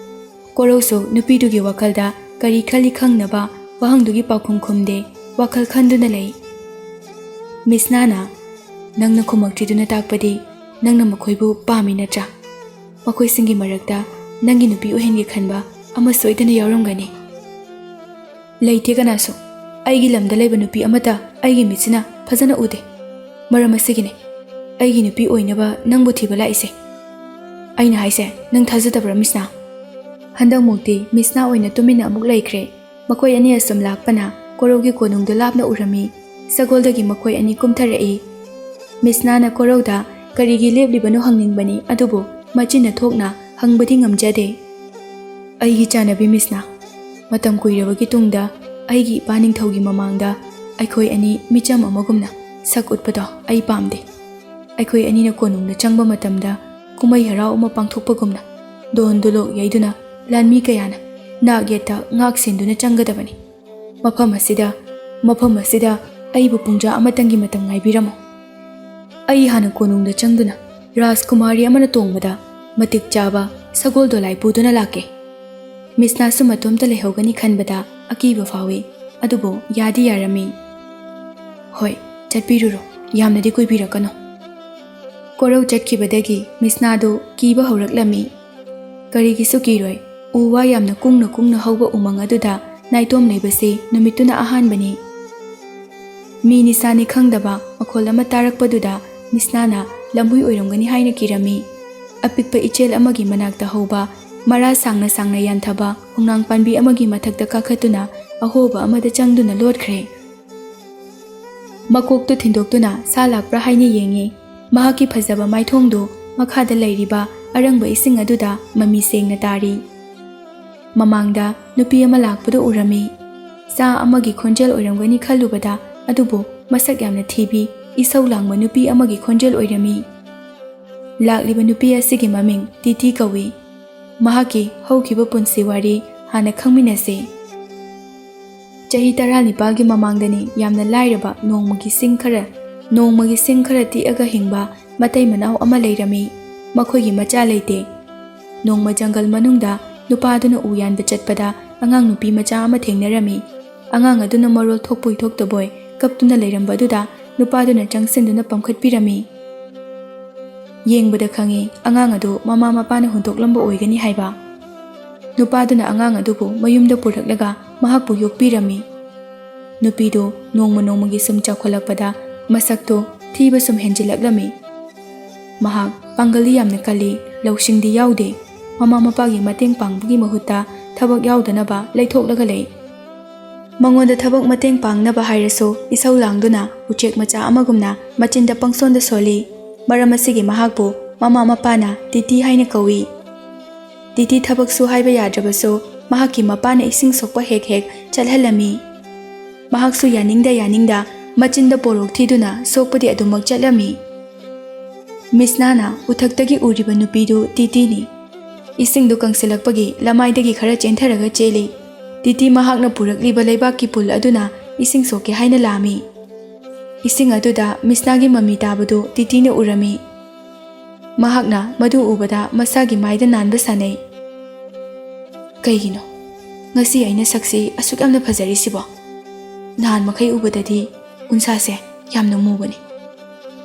ꯀꯣꯔꯧꯁꯨ ꯅꯨꯄꯤꯗꯨꯒꯤ ꯋꯥꯈꯜꯗ ꯀꯔꯤ ꯈꯜꯂꯤ ꯈꯪꯅꯕ ꯋꯥꯍꯪꯗꯨꯒꯤ ꯄꯥꯎꯈꯨꯝ ꯈꯨꯝꯗꯦ, ꯋꯥꯈꯜ ꯈꯟꯗꯨꯅ ꯂꯩ꯫ ꯃꯤꯁꯅꯥꯅ, "ꯅꯪꯅ ꯈꯨꯝꯃꯛꯇ꯭ꯔꯤꯗꯨꯅ ꯇꯥꯛꯄꯗꯤ ꯅꯪꯅ ꯃꯈꯣꯏꯕꯨ ꯄꯥꯝꯃꯤ ꯅꯠꯇ꯭ꯔꯥ? ꯃꯈꯣꯏꯁꯤꯡꯒꯤ ꯃꯔꯛꯇ ꯅꯪꯒꯤ ꯅꯨꯄꯤ ꯑꯣꯏꯍꯟꯒꯦ ꯈꯟꯕ ꯑꯃ ꯁꯣꯏꯗꯅ ꯌꯥꯎꯔꯝꯒꯅꯤ꯫" "ꯂꯩꯇꯦ ꯀꯅꯥꯁꯨ꯫ ꯑꯩꯒꯤ ꯂꯝꯗ ꯂꯩꯕ ꯅꯨꯄꯤ ꯑꯃꯠꯇ ꯑꯩꯒꯤ ꯃꯤꯠꯁꯤꯅ ꯐꯖꯅ ꯎꯗꯦ꯫ ꯃꯔꯝ ꯑꯁꯤꯒꯤꯅꯦ ꯑꯩꯒꯤ ꯅꯨꯄꯤ ꯑꯣꯏꯅꯕ ꯅꯪꯕꯨ ꯊꯤꯕ ꯂꯥꯛꯏꯁꯦ꯫ ꯑꯩꯅ ꯍꯥꯏꯁꯦ ꯅꯪ ꯊꯥꯖꯗꯕ꯭ꯔꯥ, ꯃꯤꯁꯅꯥ?" ꯍꯟꯗꯛꯃꯨꯛꯇꯤ ꯃꯤꯁꯅꯥ ꯑꯣꯏꯅ ꯇꯨꯃꯤꯟꯅ ꯑꯃꯨꯛ ꯂꯩꯈ꯭ꯔꯦ꯫ ꯃꯈꯣꯏ ꯑꯅꯤ ꯑꯁꯨꯝ ꯂꯥꯛꯄꯅ ꯀꯣꯔꯧꯒꯤ ꯀꯣꯅꯨꯡꯗꯨ ꯂꯥꯞꯅ ꯎꯔꯝꯃꯤ꯫ ꯁꯒꯣꯜꯗꯒꯤ ꯃꯈꯣꯏ ꯑꯅꯤ ꯀꯨꯝꯊꯔꯛꯏ꯫ ꯃꯤꯁꯅꯥꯅ ꯀꯣꯔꯧꯗ ꯀꯔꯤꯒꯤ ꯂꯦꯞꯂꯤꯕꯅꯣ ꯍꯪꯅꯤꯡꯕꯅꯤ, ꯑꯗꯨꯕꯨ ꯃꯆꯤꯟꯅ ꯊꯣꯛꯅ ꯍꯪꯕꯗꯤ ꯉꯝꯖꯗꯦ꯫ "ꯑꯩꯒꯤ ꯆꯥꯟꯅꯕꯤ ꯃꯤꯁꯅꯥ, ꯃꯇꯝ ꯀꯨꯏꯔꯕꯒꯤ ꯇꯨꯡꯗ ꯑꯩꯒꯤ ꯏꯄꯥ ꯅꯤꯡꯊꯧꯒꯤ ꯃꯃꯥꯡꯗ ꯑꯩꯈꯣꯏ ꯑꯅꯤ ꯃꯤꯆꯝ ꯑꯃꯒꯨꯝꯅ ꯁꯛ ꯎꯠꯄꯗꯣ ꯑꯩ ꯄꯥꯝꯗꯦ꯫ ꯑꯩꯈꯣꯏ ꯑꯅꯤꯅ ꯀꯣꯅꯨꯡꯗ ꯆꯪꯕ ꯃꯇꯝꯗ ꯀꯨꯝꯍꯩ ꯍꯔꯥꯎ ꯑꯃ ꯄꯥꯡꯊꯣꯛꯄꯒꯨꯝꯅ ꯗꯣꯟ ꯗꯣꯂꯣꯛ ꯌꯩꯗꯨꯅ ꯂꯥꯟꯃꯤ ꯀꯌꯥꯅ ꯅꯥꯛ ꯌꯦꯠꯇ ꯉꯥꯛ ꯁꯦꯟꯗꯨꯅ ꯆꯪꯒꯗꯕꯅꯤ꯫ ꯃꯐꯝ ꯑꯁꯤꯗ, ꯃꯐꯝ ꯑꯁꯤꯗ ꯑꯩꯕꯨ ꯄꯨꯡꯖꯥ ꯑꯃꯇꯪꯒꯤ ꯃꯇꯝ ꯉꯥꯏꯕꯤꯔꯝꯃꯨ꯫ ꯑꯩ ꯍꯥꯟꯅ ꯀꯣꯅꯨꯡꯗ ꯆꯪꯗꯨꯅ ꯔꯥꯖꯀꯨꯃꯥꯔꯤ ꯑꯃꯅ ꯇꯣꯡꯕꯗ ꯃꯇꯤꯛ ꯆꯥꯕ ꯁꯒꯣꯜ ꯗꯣꯂꯥꯏ ꯄꯨꯗꯨꯅ ꯂꯥꯛꯀꯦ꯫ ꯃꯤꯁꯅꯥꯁꯨ ꯃꯇꯣꯝꯇ ꯂꯩꯍꯧꯒꯅꯤ ꯈꯟꯕꯗ ꯑꯀꯤꯕ ꯐꯥꯎꯏ꯫ ꯑꯗꯨꯕꯨ ꯌꯥꯗꯤ ꯌꯥꯔꯝꯃꯤ꯫ ꯍꯣꯏ, ꯆꯠꯄꯤꯔꯨꯔꯣ, ꯌꯥꯝꯅꯗꯤ ꯀꯨꯏꯕꯤꯔꯛꯀꯅꯨ꯫ ꯀꯣꯔꯧ ꯆꯠꯈꯤꯕꯗꯒꯤ ꯃꯤꯁꯅꯥꯗꯨ ꯀꯤꯕ ꯍꯧꯔꯛꯂꯝꯃꯤ꯫ ꯀꯔꯤꯒꯤꯁꯨ ꯀꯤꯔꯣꯏ, ꯎ ꯋꯥ ꯌꯥꯝꯅ ꯀꯨꯡꯅ ꯀꯨꯡꯅ ꯍꯧꯕ ꯎꯃꯪ ꯑꯗꯨꯗ ꯅꯥꯏꯇꯣꯝ ꯂꯩꯕꯁꯤ ꯅꯨꯃꯤꯠꯇꯨꯅ ꯑꯍꯥꯟꯕꯅꯤ꯫ ꯃꯤ ꯅꯤꯁꯥꯅꯤ ꯈꯪꯗꯕ ꯃꯈꯣꯜ ꯑꯃ ꯇꯥꯔꯛꯄꯗꯨꯗ ꯃꯤꯁꯅꯥꯅ ꯂꯝꯍꯨꯏ ꯑꯣꯏꯔꯝꯒꯅꯤ ꯍꯥꯏꯅ ꯀꯤꯔꯝꯃꯤ꯫ ꯑꯄꯤꯛꯄ ꯏꯆꯦꯜ ꯑꯃꯒꯤ ꯃꯅꯥꯛꯇ ꯍꯧꯕ ꯃꯔꯥ ꯁꯥꯡꯅ ꯁꯥꯡꯅ ꯌꯥꯟꯊꯕ ꯈꯣꯡꯅꯥꯡ ꯄꯥꯝꯕꯤ ꯑꯃꯒꯤ ꯃꯊꯛꯇ ꯀꯥꯈꯠꯇꯨꯅ ꯑꯍꯣꯕ ꯑꯃꯗ ꯆꯪꯗꯨꯅ ꯂꯣꯠꯈ꯭ꯔꯦ꯫ ꯃꯀꯣꯛꯇꯨ ꯊꯤꯟꯗꯣꯛꯇꯨꯅ ꯁꯥ ꯂꯥꯛꯄ꯭ꯔꯥ ꯍꯥꯏꯅ ꯌꯦꯡꯉꯤ꯫ ꯃꯍꯥꯛꯀꯤ ꯐꯖꯕ ꯃꯥꯏꯊꯣꯡꯗꯨ ꯃꯈꯥꯗ ꯂꯩꯔꯤꯕ ꯑꯔꯪꯕ ꯏꯁꯤꯡ ꯑꯗꯨꯗ ꯃꯃꯤ ꯁꯦꯡꯅ ꯇꯥꯔꯤ꯫ ꯃꯃꯥꯡꯗ ꯅꯨꯄꯤ ꯑꯃ ꯂꯥꯛꯄꯗꯨ ꯎꯔꯝꯃꯤ꯫ ꯁꯥ ꯑꯃꯒꯤ ꯈꯣꯟꯖꯦꯜ ꯑꯣꯏꯔꯝꯒꯅꯤ ꯈꯜꯂꯨꯕꯗ, ꯑꯗꯨꯕꯨ ꯃꯁꯛ ꯌꯥꯝꯅ ꯊꯤꯕꯤ, ꯏꯁꯧ ꯂꯥꯡꯕ ꯅꯨꯄꯤ ꯑꯃꯒꯤ ꯈꯣꯟꯖꯦꯜ ꯑꯣꯏꯔꯝꯃꯤ꯫ ꯂꯥꯛꯂꯤꯕ ꯅꯨꯄꯤ ꯑꯁꯤꯒꯤ ꯃꯃꯤꯡ ꯇꯤꯇꯤ ꯀꯧꯏ꯫ ꯃꯍꯥꯛꯀꯤ ꯍꯧꯈꯤꯕ ꯄꯨꯟꯁꯤ ꯋꯥꯔꯤ ꯍꯥꯟꯅ ꯈꯪꯃꯤꯟꯅꯁꯤ꯫ ꯆꯍꯤ ꯇꯔꯥꯅꯤꯄꯥꯜꯒꯤ ꯃꯃꯥꯡꯗꯅꯤ ꯌꯥꯝꯅ ꯂꯥꯏꯔꯕ ꯅꯣꯡꯃꯒꯤ ꯁꯤꯡ ꯈꯔ, ꯅꯣꯡꯃꯒꯤ ꯁꯤꯡ ꯈꯔ ꯇꯤꯛꯑꯒ ꯍꯤꯡꯕ ꯃꯇꯩ ꯃꯅꯥꯎ ꯑꯃ ꯂꯩꯔꯝꯃꯤ꯫ ꯃꯈꯣꯏꯒꯤ ꯃꯆꯥ ꯂꯩꯇꯦ꯫ ꯅꯣꯡꯃ ꯖꯪꯒꯜ ꯃꯅꯨꯡꯗ ꯅꯨꯄꯥꯗꯨꯅ ꯎ ꯌꯥꯟꯕ ꯆꯠꯄꯗ ꯑꯉꯥꯡ ꯅꯨꯄꯤ ꯃꯆꯥ ꯑꯃ ꯊꯦꯡꯅꯔꯝꯃꯤ꯫ ꯑꯉꯥꯡ ꯑꯗꯨꯅ ꯃꯔꯣꯜ ꯊꯣꯛꯄꯣꯏ ꯊꯣꯛꯇꯕꯣꯏ ꯀꯞꯇꯨꯅ ꯂꯩꯔꯝꯕ ꯑꯗꯨꯗ ꯅꯨꯄꯥꯗꯨꯅ ꯆꯪꯁꯤꯟꯗꯨꯅ ꯄꯝꯈꯠꯄꯤꯔꯝꯃꯤ꯫ ꯌꯦꯡꯕꯗ ꯈꯪꯉꯤ, ꯑꯉꯥꯡ ꯑꯗꯨ ꯃꯃꯥ ꯃꯄꯥꯅ ꯍꯨꯟꯗꯣꯛꯂꯝꯕ ꯑꯣꯏꯒꯅꯤ ꯍꯥꯏꯕ꯫ ꯅꯨꯄꯥꯗꯨꯅ ꯑꯉꯥꯡ ꯑꯗꯨꯕꯨ ꯃꯌꯨꯝꯗ ꯄꯨꯔꯛꯂꯒ ꯃꯍꯥꯛꯄꯨ ꯌꯣꯛꯄꯤꯔꯝꯃꯤ꯫ ꯅꯨꯄꯤꯗꯨ ꯅꯣꯡꯃ ꯅꯣꯡꯃꯒꯤ ꯁꯨꯝ ꯆꯥꯎꯈꯠꯂꯛꯄꯗ ꯃꯁꯛꯇꯨ ꯊꯤꯕ ꯁꯨꯝ ꯍꯦꯟꯖꯤꯜꯂꯛꯂꯝꯃꯤ꯫ ꯃꯍꯥꯛ ꯄꯥꯡꯒꯜꯗꯤ ꯌꯥꯝꯅ ꯀꯜꯂꯤ, ꯂꯧꯁꯤꯡꯗꯤ ꯌꯥꯎꯗꯦ꯫ ꯃꯃꯥ ꯃꯄꯥꯒꯤ ꯃꯇꯦꯡ ꯄꯥꯡꯕꯒꯤ ꯃꯍꯨꯠꯇ ꯊꯕꯛ ꯌꯥꯎꯗꯅꯕ ꯂꯩꯊꯣꯛꯂꯒ ꯂꯩ꯫ ꯃꯉꯣꯟꯗ ꯊꯕꯛ ꯃꯇꯦꯡ ꯄꯥꯡꯅꯕ ꯍꯥꯏꯔꯁꯨ ꯏꯁꯧ ꯂꯥꯡꯗꯨꯅ ꯎꯆꯦꯛ ꯃꯆꯥ ꯑꯃꯒꯨꯝꯅ ꯃꯆꯤꯟꯗ ꯄꯪꯁꯣꯟꯗ ꯁꯣꯜꯂꯤ꯫ ꯃꯔꯝ ꯑꯁꯤꯒꯤ ꯃꯍꯥꯛꯄꯨ ꯃꯃꯥ ꯃꯄꯥꯅ ꯇꯤꯇꯤ ꯍꯥꯏꯅ ꯀꯧꯏ꯫ ꯇꯤꯇꯤ ꯊꯕꯛ ꯁꯨ ꯍꯥꯏꯕ ꯌꯥꯗ꯭ꯔꯕꯁꯨ ꯃꯍꯥꯛꯀꯤ ꯃꯄꯥꯅ ꯏꯁꯤꯡ ꯁꯣꯛꯄ ꯍꯦꯛ ꯍꯦꯛ ꯆꯠꯍꯜꯂꯝꯃꯤ꯫ ꯃꯍꯥꯛꯁꯨ ꯌꯥꯅꯤꯡꯗ ꯌꯥꯅꯤꯡꯗ ꯃꯆꯤꯟꯗ ꯄꯣꯔꯣꯛ ꯊꯤꯗꯨꯅ ꯁꯣꯛꯄꯗꯤ ꯑꯗꯨꯃꯛ ꯆꯠꯂꯝꯃꯤ꯫ ꯃꯤꯁꯅꯥꯅ ꯎꯊꯛꯇꯒꯤ ꯎꯔꯤꯕ ꯅꯨꯄꯤꯗꯨ ꯇꯤꯇꯤꯅꯤ꯫ ꯏꯁꯤꯡꯗꯨ ꯀꯪꯁꯤꯜꯂꯛꯄꯒꯤ ꯂꯃꯥꯏꯗꯒꯤ ꯈꯔ ꯆꯦꯟꯊꯔꯒ ꯆꯦꯜꯂꯤ꯫ ꯇꯤꯇꯤ ꯃꯍꯥꯛꯅ ꯄꯨꯔꯛꯂꯤꯕ ꯂꯩꯕꯥꯛꯀꯤ ꯄꯨꯜ ꯑꯗꯨꯅ ꯏꯁꯤꯡ ꯁꯣꯛꯀꯦ ꯍꯥꯏꯅ ꯂꯥꯝꯃꯤ꯫ ꯏꯁꯤꯡ ꯑꯗꯨꯗ ꯃꯤꯁꯅꯥꯒꯤ ꯃꯃꯤ ꯇꯥꯕꯗꯨ ꯇꯤꯇꯤꯅ ꯎꯔꯝꯃꯤ꯫ ꯃꯍꯥꯛꯅ ꯃꯗꯨ ꯎꯕꯗ ꯃꯁꯥꯒꯤ ꯃꯥꯏꯗ ꯅꯥꯟꯕ ꯁꯥꯟꯅꯩ꯫ "ꯀꯩꯒꯤꯅꯣ ꯉꯁꯤ ꯑꯩꯅ ꯁꯛꯁꯤ ꯑꯁꯨꯛ ꯌꯥꯝꯅ ꯐꯖꯔꯤꯁꯤꯕꯣ? ꯅꯍꯥꯟ ꯃꯈꯩ ꯎꯕꯗꯗꯤ ꯎꯟꯁꯥꯁꯦ ꯌꯥꯝꯅ ꯃꯨꯕꯅꯤ꯫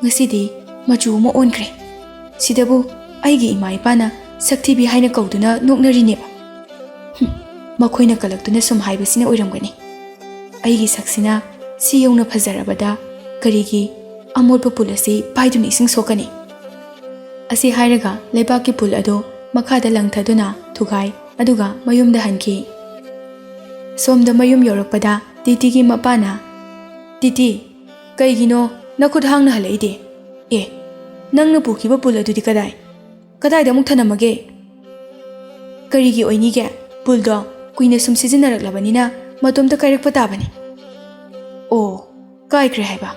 ꯉꯁꯤꯗꯤ ꯃꯆꯨ ꯑꯃ ꯑꯣꯟꯈ꯭ꯔꯦ꯫ ꯁꯤꯗꯕꯨ ꯑꯩꯒꯤ ꯏꯃꯥ ꯏꯄꯥꯅ ꯁꯛꯊꯤꯕꯤ ꯍꯥꯏꯅ ꯀꯧꯗꯨꯅ ꯅꯣꯛꯅꯔꯤꯅꯦꯕ꯫ ꯍꯨꯝ, ꯃꯈꯣꯏꯅ ꯀꯂꯛꯇꯨꯅ ꯁꯨꯝ ꯍꯥꯏꯕꯁꯤꯅ ꯑꯣꯏꯔꯝꯒꯅꯤ꯫ ꯑꯩꯒꯤ ꯁꯛꯁꯤꯅ ꯁꯤ ꯌꯧꯅ ꯐꯖꯔꯕꯗ ꯀꯔꯤꯒꯤ ꯑꯃꯣꯠꯄ ꯄꯨꯜ ꯑꯁꯤ ꯄꯥꯏꯗꯨꯅ ꯏꯁꯤꯡ ꯁꯣꯛꯀꯅꯤ?" ꯑꯁꯤ ꯍꯥꯏꯔꯒ ꯂꯩꯕꯥꯛꯀꯤ ꯄꯨꯜ ꯑꯗꯨ ꯃꯈꯥꯗ ꯂꯪꯊꯗꯨꯅ ꯊꯨꯒꯥꯏ, ꯑꯗꯨꯒ ꯃꯌꯨꯝꯗ ꯍꯟꯈꯤ꯫ ꯁꯣꯝꯗ ꯃꯌꯨꯝ ꯌꯧꯔꯛꯄꯗ ꯇꯤꯇꯤꯒꯤ ꯃꯄꯥꯅ, "ꯇꯤꯇꯤ, ꯀꯩꯒꯤꯅꯣ ꯅꯈꯨꯠ ꯍꯥꯡꯅ ꯍꯜꯂꯛꯏꯗꯤ? ꯑꯦ, ꯅꯪꯅ ꯄꯨꯈꯤꯕ ꯄꯨꯜ ꯑꯗꯨꯗꯤ ꯀꯗꯥꯏ? ꯀꯗꯥꯏꯗ ꯑꯃꯨꯛ ꯊꯅꯝꯃꯒꯦ?" "ꯀꯔꯤꯒꯤ ꯑꯣꯏꯅꯤꯒꯦ? ꯄꯨꯜꯗꯣ ꯀꯨꯏꯅ ꯁꯨꯝ ꯁꯤꯖꯤꯟꯅꯔꯛꯂꯕꯅꯤꯅ ꯃꯇꯣꯝꯇ ꯀꯥꯏꯔꯛꯄ ꯇꯥꯕꯅꯤ꯫" "ꯑꯣ, ꯀꯥꯏꯈ꯭ꯔꯦ ꯍꯥꯏꯕ?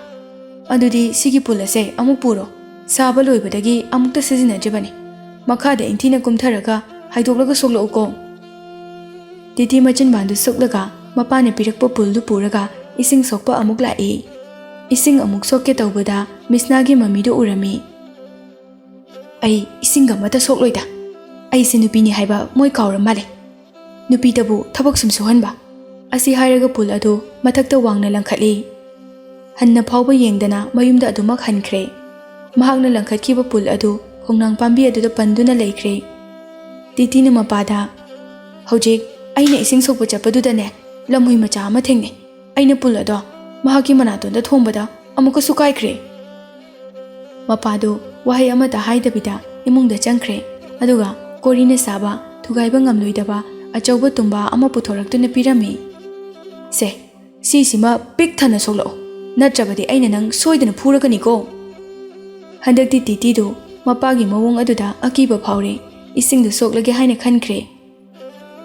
ꯑꯗꯨꯗꯤ ꯁꯤꯒꯤ ꯄꯨꯜ ꯑꯁꯦ ꯑꯃꯨꯛ ꯄꯨꯔꯣ꯫ ꯁꯥꯕ ꯂꯣꯏꯕꯗꯒꯤ ꯑꯃꯨꯛꯇ ꯁꯤꯖꯤꯟꯅꯗ꯭ꯔꯤꯕꯅꯤ꯫ ꯃꯈꯥꯗ ꯏꯟꯊꯤꯅ ꯀꯨꯝꯊꯔꯒ ꯍꯥꯏꯗꯣꯛꯂꯒ ꯁꯣꯛꯂꯛꯎꯀꯣ꯫" ꯇꯤꯇꯤ ꯃꯆꯤꯟꯕꯥꯟꯗꯨ ꯁꯨꯛꯂꯒ ꯃꯄꯥꯅ ꯄꯤꯔꯛꯄ ꯄꯨꯜꯗꯨ ꯄꯨꯔꯒ ꯏꯁꯤꯡ ꯁꯣꯛꯄ ꯑꯃꯨꯛ ꯂꯥꯛꯏ꯫ ꯏꯁꯤꯡ ꯑꯃꯨꯛ ꯁꯣꯛꯀꯦ ꯇꯧꯕꯗ ꯃꯤꯁꯅꯥꯒꯤ ꯃꯃꯤꯗꯨ ꯎꯔꯝꯃꯤ꯫ "ꯑꯩ ꯏꯁꯤꯡꯒ ꯑꯃꯠꯇ ꯁꯣꯛꯂꯣꯏꯗ꯫ ꯑꯩꯁꯦ ꯅꯨꯄꯤꯅꯤ ꯍꯥꯏꯕ ꯃꯣꯏ ꯀꯥꯎꯔ ꯃꯥꯜꯂꯦ꯫ ꯅꯨꯄꯤꯗꯕꯨ ꯊꯕꯛ ꯁꯨꯝ ꯁꯨꯍꯟꯕ꯫" ꯑꯁꯤ ꯍꯥꯏꯔꯒ ꯄꯨꯜ ꯑꯗꯨ ꯃꯊꯛꯇ ꯋꯥꯡꯅ ꯂꯪꯈꯠꯂꯤ꯫ ꯍꯟꯅ ꯐꯥꯎꯕ ꯌꯦꯡꯗꯅ ꯃꯌꯨꯝꯗ ꯑꯗꯨꯃꯛ ꯍꯟꯈ꯭ꯔꯦ꯫ ꯃꯍꯥꯛꯅ ꯂꯪꯈꯠꯈꯤꯕ ꯄꯨꯜ ꯑꯗꯨ ꯈꯣꯡꯅꯥꯡ ꯄꯥꯝꯕꯤ ꯑꯗꯨꯗ ꯄꯟꯗꯨꯅ ꯂꯩꯈ꯭ꯔꯦ꯫ ꯇꯤꯇꯤꯅ ꯃꯄꯥꯗ, "ꯍꯧꯖꯤꯛ ꯑꯩꯅ ꯏꯁꯤꯡ ꯁꯣꯛꯄ ꯆꯠꯄꯗꯨꯗꯅꯦ, ꯂꯝꯍꯨꯏ ꯃꯆꯥ ꯑꯃ ꯊꯦꯡꯅꯩ꯫ ꯑꯩꯅ ꯄꯨꯜ ꯑꯗꯣ ꯃꯍꯥꯛꯀꯤ ꯃꯅꯥꯇꯣꯟꯗ ꯊꯣꯝꯕꯗ ꯑꯃꯨꯛꯀꯁꯨ ꯀꯥꯏꯈ꯭ꯔꯦ꯫ ꯃꯄꯥꯗꯨ ꯋꯥꯍꯩ ꯑꯃꯠꯇ ꯍꯥꯏꯗꯕꯤꯗ ꯏꯃꯨꯡꯗ ꯆꯪꯈ꯭ꯔꯦ꯫ ꯑꯗꯨꯒ ꯀꯣꯔꯤꯅ ꯁꯥꯕ ꯊꯨꯒꯥꯏꯕ ꯉꯝꯂꯣꯏꯗꯕ ꯑꯆꯧꯕ ꯇꯨꯝꯕꯥ ꯑꯃ ꯄꯨꯊꯣꯔꯛꯇꯨꯅ ꯄꯤꯔꯝꯃꯤ꯫ "ꯁꯦ, ꯁꯤꯁꯤꯃ ꯄꯤꯛ ꯊꯟꯅ ꯁꯣꯛꯂꯛꯑꯣ, ꯅꯠꯇ꯭ꯔꯕꯗꯤ ꯑꯩꯅ ꯅꯪ ꯁꯣꯏꯗꯅ ꯐꯨꯔꯒꯅꯤꯀꯣ!" ꯍꯟꯗꯛꯇꯤ ꯇꯤꯇꯤꯗꯨ ꯃꯄꯥꯒꯤ ꯃꯑꯣꯡ ꯑꯗꯨꯗ ꯑꯀꯤꯕ ꯐꯥꯎꯔꯦ꯫ ꯏꯁꯤꯡꯗꯨ ꯁꯣꯛꯂꯒꯦ ꯍꯥꯏꯅ ꯈꯟꯈ꯭ꯔꯦ꯫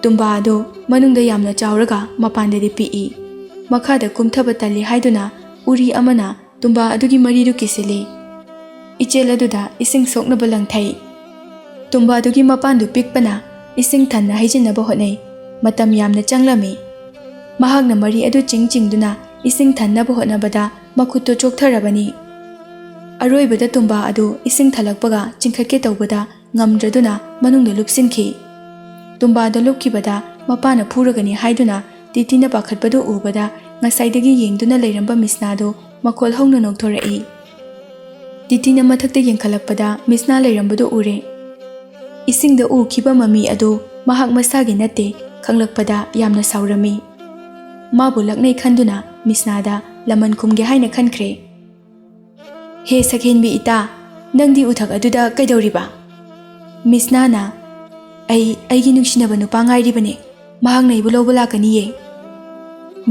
ꯇꯨꯝꯕꯥ ꯑꯗꯨ ꯃꯅꯨꯡꯗ ꯌꯥꯝꯅ ꯆꯥꯎꯔꯒ ꯃꯄꯥꯟꯗꯗꯤ ꯄꯤꯛꯏ꯫ ꯃꯈꯥꯗ ꯀꯨꯝꯊꯕ ꯇꯜꯂꯤ ꯍꯥꯏꯗꯨꯅ ꯎꯔꯤ ꯑꯃꯅ ꯇꯨꯝꯕꯥ ꯑꯗꯨꯒꯤ ꯃꯔꯤꯗꯨ ꯀꯤꯁꯤꯜꯂꯤ꯫ ꯏꯆꯦꯜ ꯑꯗꯨꯗ ꯏꯁꯤꯡ ꯁꯣꯛꯅꯕ ꯂꯪꯊꯩ꯫ ꯇꯨꯝꯕꯥ ꯑꯗꯨꯒꯤ ꯃꯄꯥꯟꯗꯨ ꯄꯤꯛꯄꯅ ꯏꯁꯤꯡ ꯊꯟꯅ ꯍꯩꯖꯤꯟꯅꯕ ꯍꯣꯠꯅꯩ꯫ ꯃꯇꯝ ꯌꯥꯝꯅ ꯆꯪꯂꯝꯃꯤ꯫ ꯃꯍꯥꯛꯅ ꯃꯔꯤ ꯑꯗꯨ ꯆꯤꯡ ꯆꯤꯡꯗꯨꯅ ꯏꯁꯤꯡ ꯊꯟꯅꯕ ꯍꯣꯠꯅꯕꯗ ꯃꯈꯨꯠꯇꯨ ꯆꯣꯛꯊꯔꯕꯅꯤ꯫ ꯑꯔꯣꯏꯕꯗ ꯇꯨꯝꯕꯥ ꯑꯗꯨ ꯏꯁꯤꯡ ꯊꯜꯂꯛꯄꯒ ꯆꯤꯡꯈꯠꯀꯦ ꯇꯧꯕꯗ ꯉꯝꯗ꯭ꯔꯗꯨꯅ ꯃꯅꯨꯡꯗ ꯂꯨꯞꯁꯤꯟꯈꯤ꯫ ꯇꯨꯝꯕꯥꯗ ꯂꯨꯞꯈꯤꯕꯗ ꯃꯄꯥꯅ ꯐꯨꯔꯒꯅꯤ ꯍꯥꯏꯗꯨꯅ ꯇꯤꯇꯤꯅ ꯄꯥꯈꯠꯄꯗꯨ ꯎꯕꯗ ꯉꯁꯥꯏꯗꯒꯤ ꯌꯦꯡꯗꯨꯅ ꯂꯩꯔꯝꯕ ꯃꯤꯁꯅꯥꯗꯨ ꯃꯈꯣꯜ ꯍꯧꯅ ꯅꯣꯛꯊꯣꯔꯛꯏ꯫ ꯇꯤꯇꯤꯅ ꯃꯊꯛꯇ ꯌꯦꯡꯈꯠꯂꯛꯄꯗ ꯃꯤꯁꯅꯥ ꯂꯩꯔꯝꯕꯗꯨ ꯎꯔꯦ꯫ ꯏꯁꯤꯡꯗ ꯎꯈꯤꯕ ꯃꯃꯤ ꯑꯗꯨ ꯃꯍꯥꯛ ꯃꯁꯥꯒꯤ ꯅꯠꯇꯦ ꯈꯪꯂꯛꯄꯗ ꯌꯥꯝꯅ ꯁꯥꯎꯔꯝꯃꯤ꯫ ꯃꯥꯕꯨ ꯂꯛꯅꯩ ꯈꯟꯗꯨꯅ ꯃꯤꯁꯅꯥꯗ ꯂꯃꯟ ꯈꯨꯝꯒꯦ ꯍꯥꯏꯅ ꯈꯟꯈ꯭ꯔꯦ꯫ "ꯍꯦ ꯁꯛꯍꯦꯟꯕꯤ ꯏꯇꯥ, ꯅꯪꯗꯤ ꯎꯊꯛ ꯑꯗꯨꯗ ꯀꯩꯗꯧꯔꯤꯕ?" ꯃꯤꯁꯅꯥꯅ, "ꯑꯩ ꯑꯩꯒꯤ ꯅꯨꯡꯁꯤꯅꯕ ꯅꯨꯄꯥ ꯉꯥꯏꯔꯤꯕꯅꯦ꯫ ꯃꯍꯥꯛꯅ ꯑꯩꯕꯨ ꯂꯧꯕ ꯂꯥꯛꯀꯅꯤꯌꯦ꯫"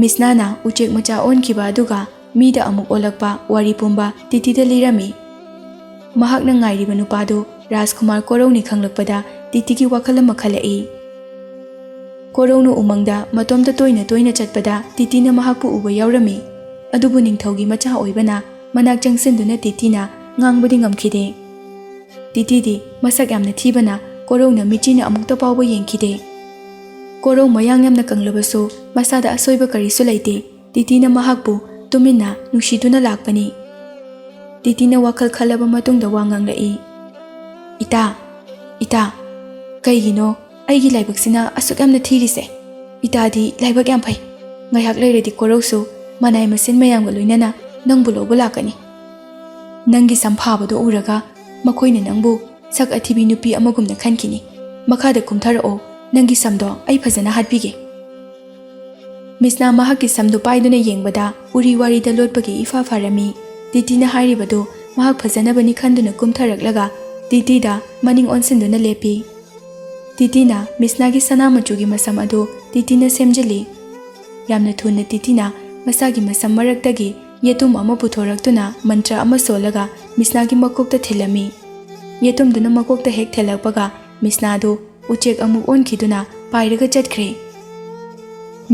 ꯃꯤꯁꯅꯥꯅ ꯎꯆꯦꯛ ꯃꯆꯥ ꯑꯣꯟꯈꯤꯕ ꯑꯗꯨꯒ ꯃꯤꯗ ꯑꯃꯨꯛ ꯑꯣꯜꯂꯛꯄ ꯋꯥꯔꯤ ꯄꯨꯝꯕ ꯇꯤꯇꯤꯗ ꯂꯤꯔꯝꯃꯤ꯫ ꯃꯍꯥꯛꯅ ꯉꯥꯏꯔꯤꯕ ꯅꯨꯄꯥꯗꯨ ꯔꯥꯖꯀꯨꯃꯥꯔ ꯀꯣꯔꯧꯅꯤ ꯈꯪꯂꯛꯄꯗ ꯇꯤꯇꯤꯒꯤ ꯋꯥꯈꯜ ꯑꯃ ꯈꯜꯂꯛꯏ꯫ ꯀꯣꯔꯧꯅ ꯎꯃꯪꯗ ꯃꯇꯣꯝꯇ ꯇꯣꯏꯅ ꯇꯣꯏꯅ ꯆꯠꯄꯗ ꯇꯤꯇꯤꯅ ꯃꯍꯥꯛꯄꯨ ꯎꯕ ꯌꯥꯎꯔꯝꯃꯤ꯫ ꯑꯗꯨꯕꯨ ꯅꯤꯡꯊꯧꯒꯤ ꯃꯆꯥ ꯑꯣꯏꯕꯅ ꯃꯅꯥꯛ ꯆꯪꯁꯤꯟꯗꯨꯅ ꯇꯤꯇꯤꯅ ꯉꯥꯡꯕꯗꯤ ꯉꯝꯈꯤꯗꯦ꯫ ꯇꯤꯇꯤꯗꯤ ꯃꯁꯛ ꯌꯥꯝꯅ ꯊꯤꯕꯅ ꯀꯣꯔꯧꯅ ꯃꯤꯆꯤꯅ ꯑꯃꯨꯛꯇ ꯐꯥꯎꯕ ꯌꯦꯡꯈꯤꯗꯦ꯫ ꯀꯣꯔꯧ ꯃꯌꯥꯡ ꯌꯥꯝꯅ ꯀꯪꯂꯕꯁꯨ ꯃꯁꯥꯗ ꯑꯁꯣꯏꯕ ꯀꯔꯤꯁꯨ ꯂꯩꯇꯦ꯫ ꯇꯤꯇꯤꯅ ꯃꯍꯥꯛꯄꯨ ꯇꯨꯃꯤꯟꯅ ꯅꯨꯡꯁꯤꯗꯨꯅ ꯂꯥꯛꯄꯅꯤ꯫ ꯇꯤꯇꯤꯅ ꯋꯥꯈꯜ ꯈꯜꯂꯕ ꯃꯇꯨꯡꯗ ꯋꯥ ꯉꯥꯡꯂꯛꯏ꯫ "ꯏꯇꯥ, ꯏꯇꯥ, ꯀꯩꯒꯤꯅꯣ ꯑꯩꯒꯤ ꯂꯥꯏꯕꯛꯁꯤꯅ ꯑꯁꯨꯛ ꯌꯥꯝꯅ ꯊꯤꯔꯤꯁꯦ? ꯏꯇꯥꯗꯤ ꯂꯥꯏꯕꯛ ꯌꯥꯝ ꯐꯩ꯫ ꯉꯥꯏꯍꯥꯛ ꯂꯩꯔꯗꯤ ꯀꯣꯔꯧꯁꯨ ꯃꯅꯥꯏ ꯃꯁꯤꯟ ꯃꯌꯥꯝꯒ ꯂꯣꯏꯅꯅ ꯅꯪꯕꯨ ꯂꯧꯕ ꯂꯥꯛꯀꯅꯤ꯫ ꯅꯪꯒꯤ ꯁꯝ ꯐꯥꯕꯗꯣ ꯎꯔꯒ ꯃꯈꯣꯏꯅ ꯅꯪꯕꯨ ꯁꯛ ꯑꯊꯤꯕꯤ ꯅꯨꯄꯤ ꯑꯃꯒꯨꯝꯅ ꯈꯟꯈꯤꯅꯤ꯫ ꯃꯈꯥꯗ ꯀꯨꯝꯊꯔꯛꯑꯣ, ꯅꯪꯒꯤ ꯁꯝꯗꯣ ꯑꯩ ꯐꯖꯅ ꯍꯥꯠꯄꯤꯒꯦ꯫" ꯃꯤꯁꯅꯥ ꯃꯍꯥꯛꯀꯤ ꯁꯝꯗꯨ ꯄꯥꯏꯗꯨꯅ ꯌꯦꯡꯕꯗ ꯎꯔꯤ ꯋꯥꯔꯤꯗ ꯂꯣꯠꯄꯒꯤ ꯏꯐꯥ ꯐꯔꯝꯃꯤ꯫ ꯇꯤꯇꯤꯅ ꯍꯥꯏꯔꯤꯕꯗꯨ ꯃꯍꯥꯛ ꯐꯖꯅꯕꯅꯤ ꯈꯟꯗꯨꯅ ꯀꯨꯝꯊꯔꯛꯂꯒ ꯇꯤꯇꯤꯗ ꯃꯅꯤꯡ ꯑꯣꯟꯁꯤꯟꯗꯨꯅ ꯂꯦꯞꯄꯤ꯫ ꯇꯤꯇꯤꯅ ꯃꯤꯁꯅꯥꯒꯤ ꯁꯅꯥ ꯃꯆꯨꯒꯤ ꯃꯁꯝ ꯑꯗꯨ ꯇꯤꯇꯤꯅ ꯁꯦꯝꯖꯤꯜꯂꯤ꯫ ꯌꯥꯝꯅ ꯊꯨꯅ ꯇꯤꯇꯤꯅ ꯃꯁꯥꯒꯤ ꯃꯁꯝ ꯃꯔꯛꯇꯒꯤ ꯌꯦꯇꯨꯝ ꯑꯃ ꯄꯨꯊꯣꯔꯛꯇꯨꯅ ꯃꯟꯇ꯭ꯔ ꯑꯃ ꯁꯣꯜꯂꯒ ꯃꯤꯁꯅꯥꯒꯤ ꯃꯀꯣꯛꯇ ꯊꯤꯜꯂꯝꯃꯤ꯫ ꯌꯦꯇꯨꯝꯗꯨꯅ ꯃꯀꯣꯛꯇ ꯍꯦꯛ ꯊꯤꯜꯂꯛꯄꯒ ꯃꯤꯁꯅꯥꯗꯨ ꯎꯆꯦꯛ ꯑꯃꯨꯛ ꯑꯣꯟꯈꯤꯗꯨꯅ ꯄꯥꯏꯔꯒ ꯆꯠꯈ꯭ꯔꯦ꯫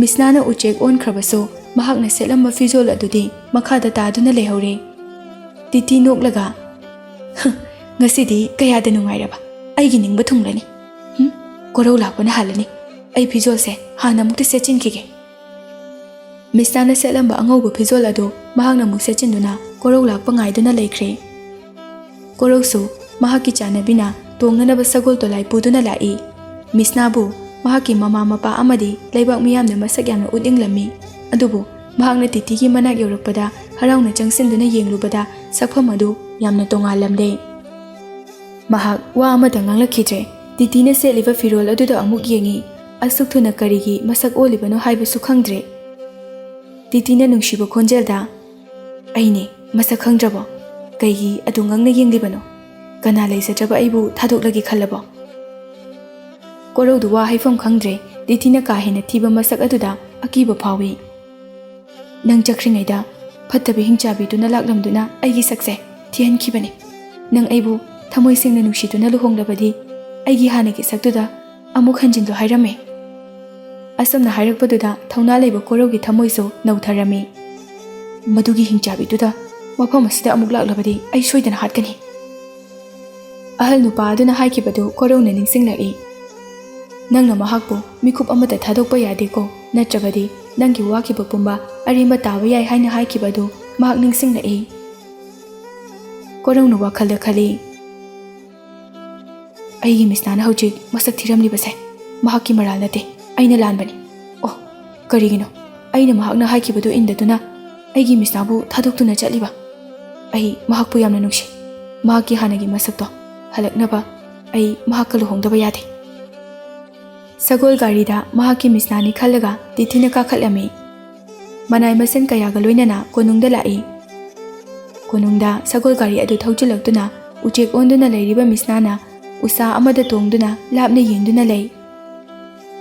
ꯃꯤꯁꯅꯥꯅ ꯎꯆꯦꯛ ꯑꯣꯟꯈ꯭ꯔꯕꯁꯨ ꯃꯍꯥꯛꯅ ꯁꯦꯠꯂꯝꯕ ꯐꯤꯖꯣꯜ ꯑꯗꯨꯗꯤ ꯃꯈꯥꯗ ꯇꯥꯗꯨꯅ ꯂꯩꯍꯧꯔꯦ꯫ ꯇꯤꯇꯤ ꯅꯣꯛꯂꯒ, "ꯍ, ꯉꯁꯤꯗꯤ ꯀꯌꯥꯗ ꯅꯨꯡꯉꯥꯏꯔꯕ! ꯑꯩꯒꯤ ꯅꯤꯡꯕ ꯊꯨꯡꯂꯅꯤ꯫ ꯍꯨꯝ, ꯀꯣꯔꯧ ꯂꯥꯛꯄꯅ ꯍꯥꯜꯂꯅꯤ꯫ ꯑꯩ ꯐꯤꯖꯣꯜꯁꯦ ꯍꯥꯟꯅ ꯑꯃꯨꯛꯇ ꯁꯦꯠꯆꯤꯟꯈꯤꯒꯦ꯫" ꯃꯤꯁꯅꯥꯅ ꯁꯦꯠꯂꯝꯕ ꯑꯉꯧꯕ ꯐꯤꯖꯣꯜ ꯑꯗꯨ ꯃꯍꯥꯛꯅ ꯑꯃꯨꯛ ꯁꯦꯠꯆꯤꯟꯗꯨꯅ ꯀꯣꯔꯧ ꯂꯥꯛꯄ ꯉꯥꯏꯗꯨꯅ ꯂꯩꯈ꯭ꯔꯦ꯫ ꯀꯣꯔꯧꯁꯨ ꯃꯍꯥꯛꯀꯤ ꯆꯥꯟꯅꯕꯤꯅ ꯇꯣꯡꯅꯅꯕ ꯁꯒꯣꯜ ꯇꯣꯂꯥꯏ ꯄꯨꯗꯨꯅ ꯂꯥꯛꯏ꯫ ꯃꯤꯁꯅꯥꯕꯨ ꯃꯍꯥꯛꯀꯤ ꯃꯃꯥ ꯃꯄꯥ ꯑꯃꯗꯤ ꯂꯩꯕꯥꯛ ꯃꯤꯌꯥꯝꯅ ꯃꯁꯛ ꯌꯥꯝꯅ ꯎꯠꯅꯤꯡꯂꯝꯃꯤ꯫ ꯑꯗꯨꯕꯨ ꯃꯍꯥꯛꯅ ꯇꯤꯇꯤꯒꯤ ꯃꯅꯥꯛ ꯌꯧꯔꯛꯄꯗ ꯍꯔꯥꯎꯅ ꯆꯪꯁꯤꯟꯗꯨꯅ ꯌꯦꯡꯂꯨꯕꯗ ꯁꯛꯐꯝ ꯑꯗꯨ ꯌꯥꯝꯅ ꯇꯣꯉꯥꯜꯂꯝꯂꯦ꯫ ꯃꯍꯥꯛ ꯋꯥ ꯑꯃꯠꯇ ꯉꯥꯡꯂꯛꯈꯤꯗ꯭ꯔꯦ꯫ ꯇꯤꯇꯤꯅ ꯁꯦꯠꯂꯤꯕ ꯐꯤꯔꯣꯜ ꯑꯗꯨꯗ ꯑꯃꯨꯛ ꯌꯦꯡꯉꯤ꯫ ꯑꯁꯨꯛ ꯊꯨꯅ ꯀꯔꯤꯒꯤ ꯃꯁꯛ ꯑꯣꯜꯂꯤꯕꯅꯣ ꯍꯥꯏꯕꯁꯨ ꯈꯪꯗ꯭ꯔꯦ꯫ ꯇꯤꯇꯤꯅ ꯅꯨꯡꯁꯤꯕ ꯈꯣꯟꯖꯦꯜꯗ, "ꯑꯩꯅꯦ, ꯃꯁꯛ ꯈꯪꯗ꯭ꯔꯕꯣ? ꯀꯩꯒꯤ ꯑꯗꯨ ꯉꯛꯅ ꯌꯦꯡꯂꯤꯕꯅꯣ? ꯀꯅꯥ ꯂꯩꯖꯗ꯭ꯔꯕ ꯑꯩꯕꯨ ꯊꯥꯗꯣꯛꯂꯒꯦ ꯈꯜꯂꯕꯣ?" ꯀꯣꯔꯧꯗꯨ ꯋꯥ ꯍꯥꯏꯐꯝ ꯈꯪꯗ꯭ꯔꯦ꯫ ꯇꯤꯇꯤꯅ ꯀꯥ ꯍꯦꯟꯅ ꯊꯤꯕ ꯃꯁꯛ ꯑꯗꯨꯗ ꯑꯀꯤꯕ ꯐꯥꯎꯏ꯫ "ꯅꯪ ꯆꯠꯈ꯭ꯔꯤꯉꯩꯗ ꯐꯠꯇꯕ ꯍꯤꯡꯆꯥꯕꯤꯗꯨꯅ ꯂꯥꯛꯂꯝꯗꯨꯅ ꯑꯩꯒꯤ ꯁꯛꯁꯦ ꯊꯤꯍꯟꯈꯤꯕꯅꯤ꯫ ꯅꯪ ꯑꯩꯕꯨ ꯊꯃꯣꯏ ꯁꯦꯡꯅ ꯅꯨꯡꯁꯤꯗꯨꯅ ꯂꯨꯍꯣꯡꯂꯕꯗꯤ ꯑꯩꯒꯤ ꯍꯥꯟꯅꯒꯤ ꯁꯛꯇꯨꯗ ꯑꯃꯨꯛ ꯍꯟꯖꯤꯜꯂꯨ ꯍꯥꯏꯔꯝꯃꯦ꯫" ꯑꯁꯨꯝꯅ ꯍꯥꯏꯔꯛꯄꯗꯨꯗ ꯊꯧꯅꯥ ꯂꯩꯕ ꯀꯣꯔꯧꯒꯤ ꯊꯃꯣꯏꯁꯨ ꯅꯧꯊꯔꯝꯃꯤ꯫ "ꯃꯗꯨꯒꯤ ꯍꯤꯡꯆꯥꯕꯤꯗꯨꯗ ꯃꯐꯝ ꯑꯁꯤꯗ ꯑꯃꯨꯛ ꯂꯥꯛꯂꯕꯗꯤ ꯑꯩ ꯁꯣꯏꯗꯅ ꯍꯥꯠꯀꯅꯤ꯫" ꯑꯍꯜ ꯅꯨꯄꯥ ꯑꯗꯨꯅ ꯍꯥꯏꯈꯤꯕꯗꯨ ꯀꯣꯔꯧꯅ ꯅꯤꯡꯁꯤꯡꯂꯛꯏ꯫ "ꯅꯪꯅ ꯃꯍꯥꯛꯄꯨ ꯃꯤꯀꯨꯞ ꯑꯃꯠꯇ ꯊꯥꯗꯣꯛꯄ ꯌꯥꯗꯦꯀꯣ, ꯅꯠꯇ꯭ꯔꯕꯗꯤ ꯅꯪꯒꯤ ꯋꯥꯈꯤꯕ ꯄꯨꯝꯕ ꯑꯔꯦꯝꯕ ꯇꯥꯕ ꯌꯥꯏ" ꯍꯥꯏꯅ ꯍꯥꯏꯈꯤꯕ ꯑꯗꯨ ꯃꯍꯥꯛ ꯅꯤꯡꯁꯤꯡꯂꯛꯏ꯫ ꯀꯣꯔꯧꯅ ꯋꯥꯈꯜꯗ ꯈꯜꯂꯤ, "ꯑꯩꯒꯤ ꯃꯤꯁꯅꯥꯅ ꯍꯧꯖꯤꯛ ꯃꯁꯛ ꯊꯤꯔꯝꯂꯤꯕꯁꯦ ꯃꯍꯥꯛꯀꯤ ꯃꯔꯥꯜ ꯅꯠꯇꯦ, ꯑꯩꯅ ꯂꯥꯟꯕꯅꯤ꯫ ꯑꯣ, ꯀꯔꯤꯒꯤꯅꯣ ꯑꯩꯅ ꯃꯍꯥꯛꯅ ꯍꯥꯏꯈꯤꯕꯗꯨ ꯏꯟꯗꯗꯨꯅ ꯑꯩꯒꯤ ꯃꯤꯁꯅꯥꯕꯨ ꯊꯥꯗꯣꯛꯇꯨꯅ ꯆꯠꯂꯤꯕ? ꯑꯩ ꯃꯍꯥꯛꯄꯨ ꯌꯥꯝꯅ ꯅꯨꯡꯁꯤ꯫ ꯃꯍꯥꯛꯀꯤ ꯍꯥꯟꯅꯒꯤ ꯃꯁꯛꯇꯣ ꯍꯜꯂꯛꯅꯕ ꯑꯩ ꯃꯍꯥꯛꯀ ꯂꯨꯍꯣꯡꯗꯕ ꯌꯥꯗꯦ꯫" ꯁꯒꯣꯜ ꯒꯥꯔꯤꯗ ꯃꯍꯥꯛꯀꯤ ꯃꯤꯁꯅꯥꯅꯤ ꯈꯜꯂꯒ ꯇꯤꯇꯤꯅ ꯀꯥꯈꯠꯂꯝꯃꯤ꯫ ꯃꯅꯥꯏ ꯃꯁꯤꯟ ꯀꯌꯥꯒ ꯂꯣꯏꯅꯅ ꯀꯣꯅꯨꯡꯗ ꯂꯥꯛꯏ꯫ ꯀꯣꯅꯨꯡꯗ ꯁꯒꯣꯜ ꯒꯥꯔꯤ ꯑꯗꯨ ꯊꯧꯖꯤꯜꯂꯛꯇꯨꯅ ꯎꯆꯦꯛ ꯑꯣꯟꯗꯨꯅ ꯂꯩꯔꯤꯕ ꯃꯤꯁꯅꯥꯅ ꯎꯁꯥ ꯑꯃꯗ ꯇꯣꯡꯗꯨꯅ ꯂꯥꯞꯅ ꯌꯦꯡꯗꯨꯅ ꯂꯩ꯫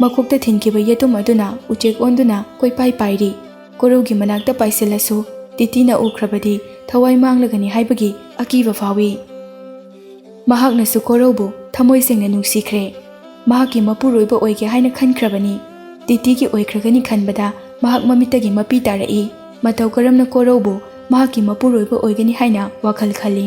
ꯃꯀꯣꯛꯇ ꯊꯤꯟꯈꯤꯕ ꯌꯦꯇꯨꯝ ꯑꯗꯨꯅ ꯎꯆꯦꯛ ꯑꯣꯟꯗꯨꯅ ꯀꯣꯏꯄꯥꯏ ꯄꯥꯏꯔꯤ꯫ ꯀꯣꯔꯧꯒꯤ ꯃꯅꯥꯛꯇ ꯄꯥꯏꯁꯤꯜꯂꯁꯨ ꯇꯤꯇꯤꯅ ꯎꯈ꯭ꯔꯕꯗꯤ ꯊꯋꯥꯏ ꯃꯥꯡꯂꯒꯅꯤ ꯍꯥꯏꯕꯒꯤ ꯑꯀꯤꯕ ꯐꯥꯎꯏ꯫ ꯃꯍꯥꯛꯅꯁꯨ ꯀꯣꯔꯧꯕꯨ ꯊꯃꯣꯏ ꯁꯦꯡꯅ ꯅꯨꯡꯁꯤꯈ꯭ꯔꯦ꯫ ꯃꯍꯥꯛꯀꯤ ꯃꯄꯨꯔꯣꯏꯕ ꯑꯣꯏꯒꯦ ꯍꯥꯏꯅ ꯈꯟꯈ꯭ꯔꯕꯅꯤ꯫ ꯇꯤꯇꯤꯒꯤ ꯑꯣꯏꯈ꯭ꯔꯒꯅꯤ ꯈꯟꯕꯗ ꯃꯍꯥꯛ ꯃꯃꯤꯠꯇꯒꯤ ꯃꯄꯤ ꯇꯥꯔꯛꯏ꯫ ꯃꯇꯧ ꯀꯔꯝꯅ ꯀꯣꯔꯧꯕꯨ ꯃꯍꯥꯛꯀꯤ ꯃꯄꯨꯔꯣꯏꯕ ꯑꯣꯏꯒꯅꯤ ꯍꯥꯏꯅ ꯋꯥꯈꯜ ꯈꯜꯂꯤ꯫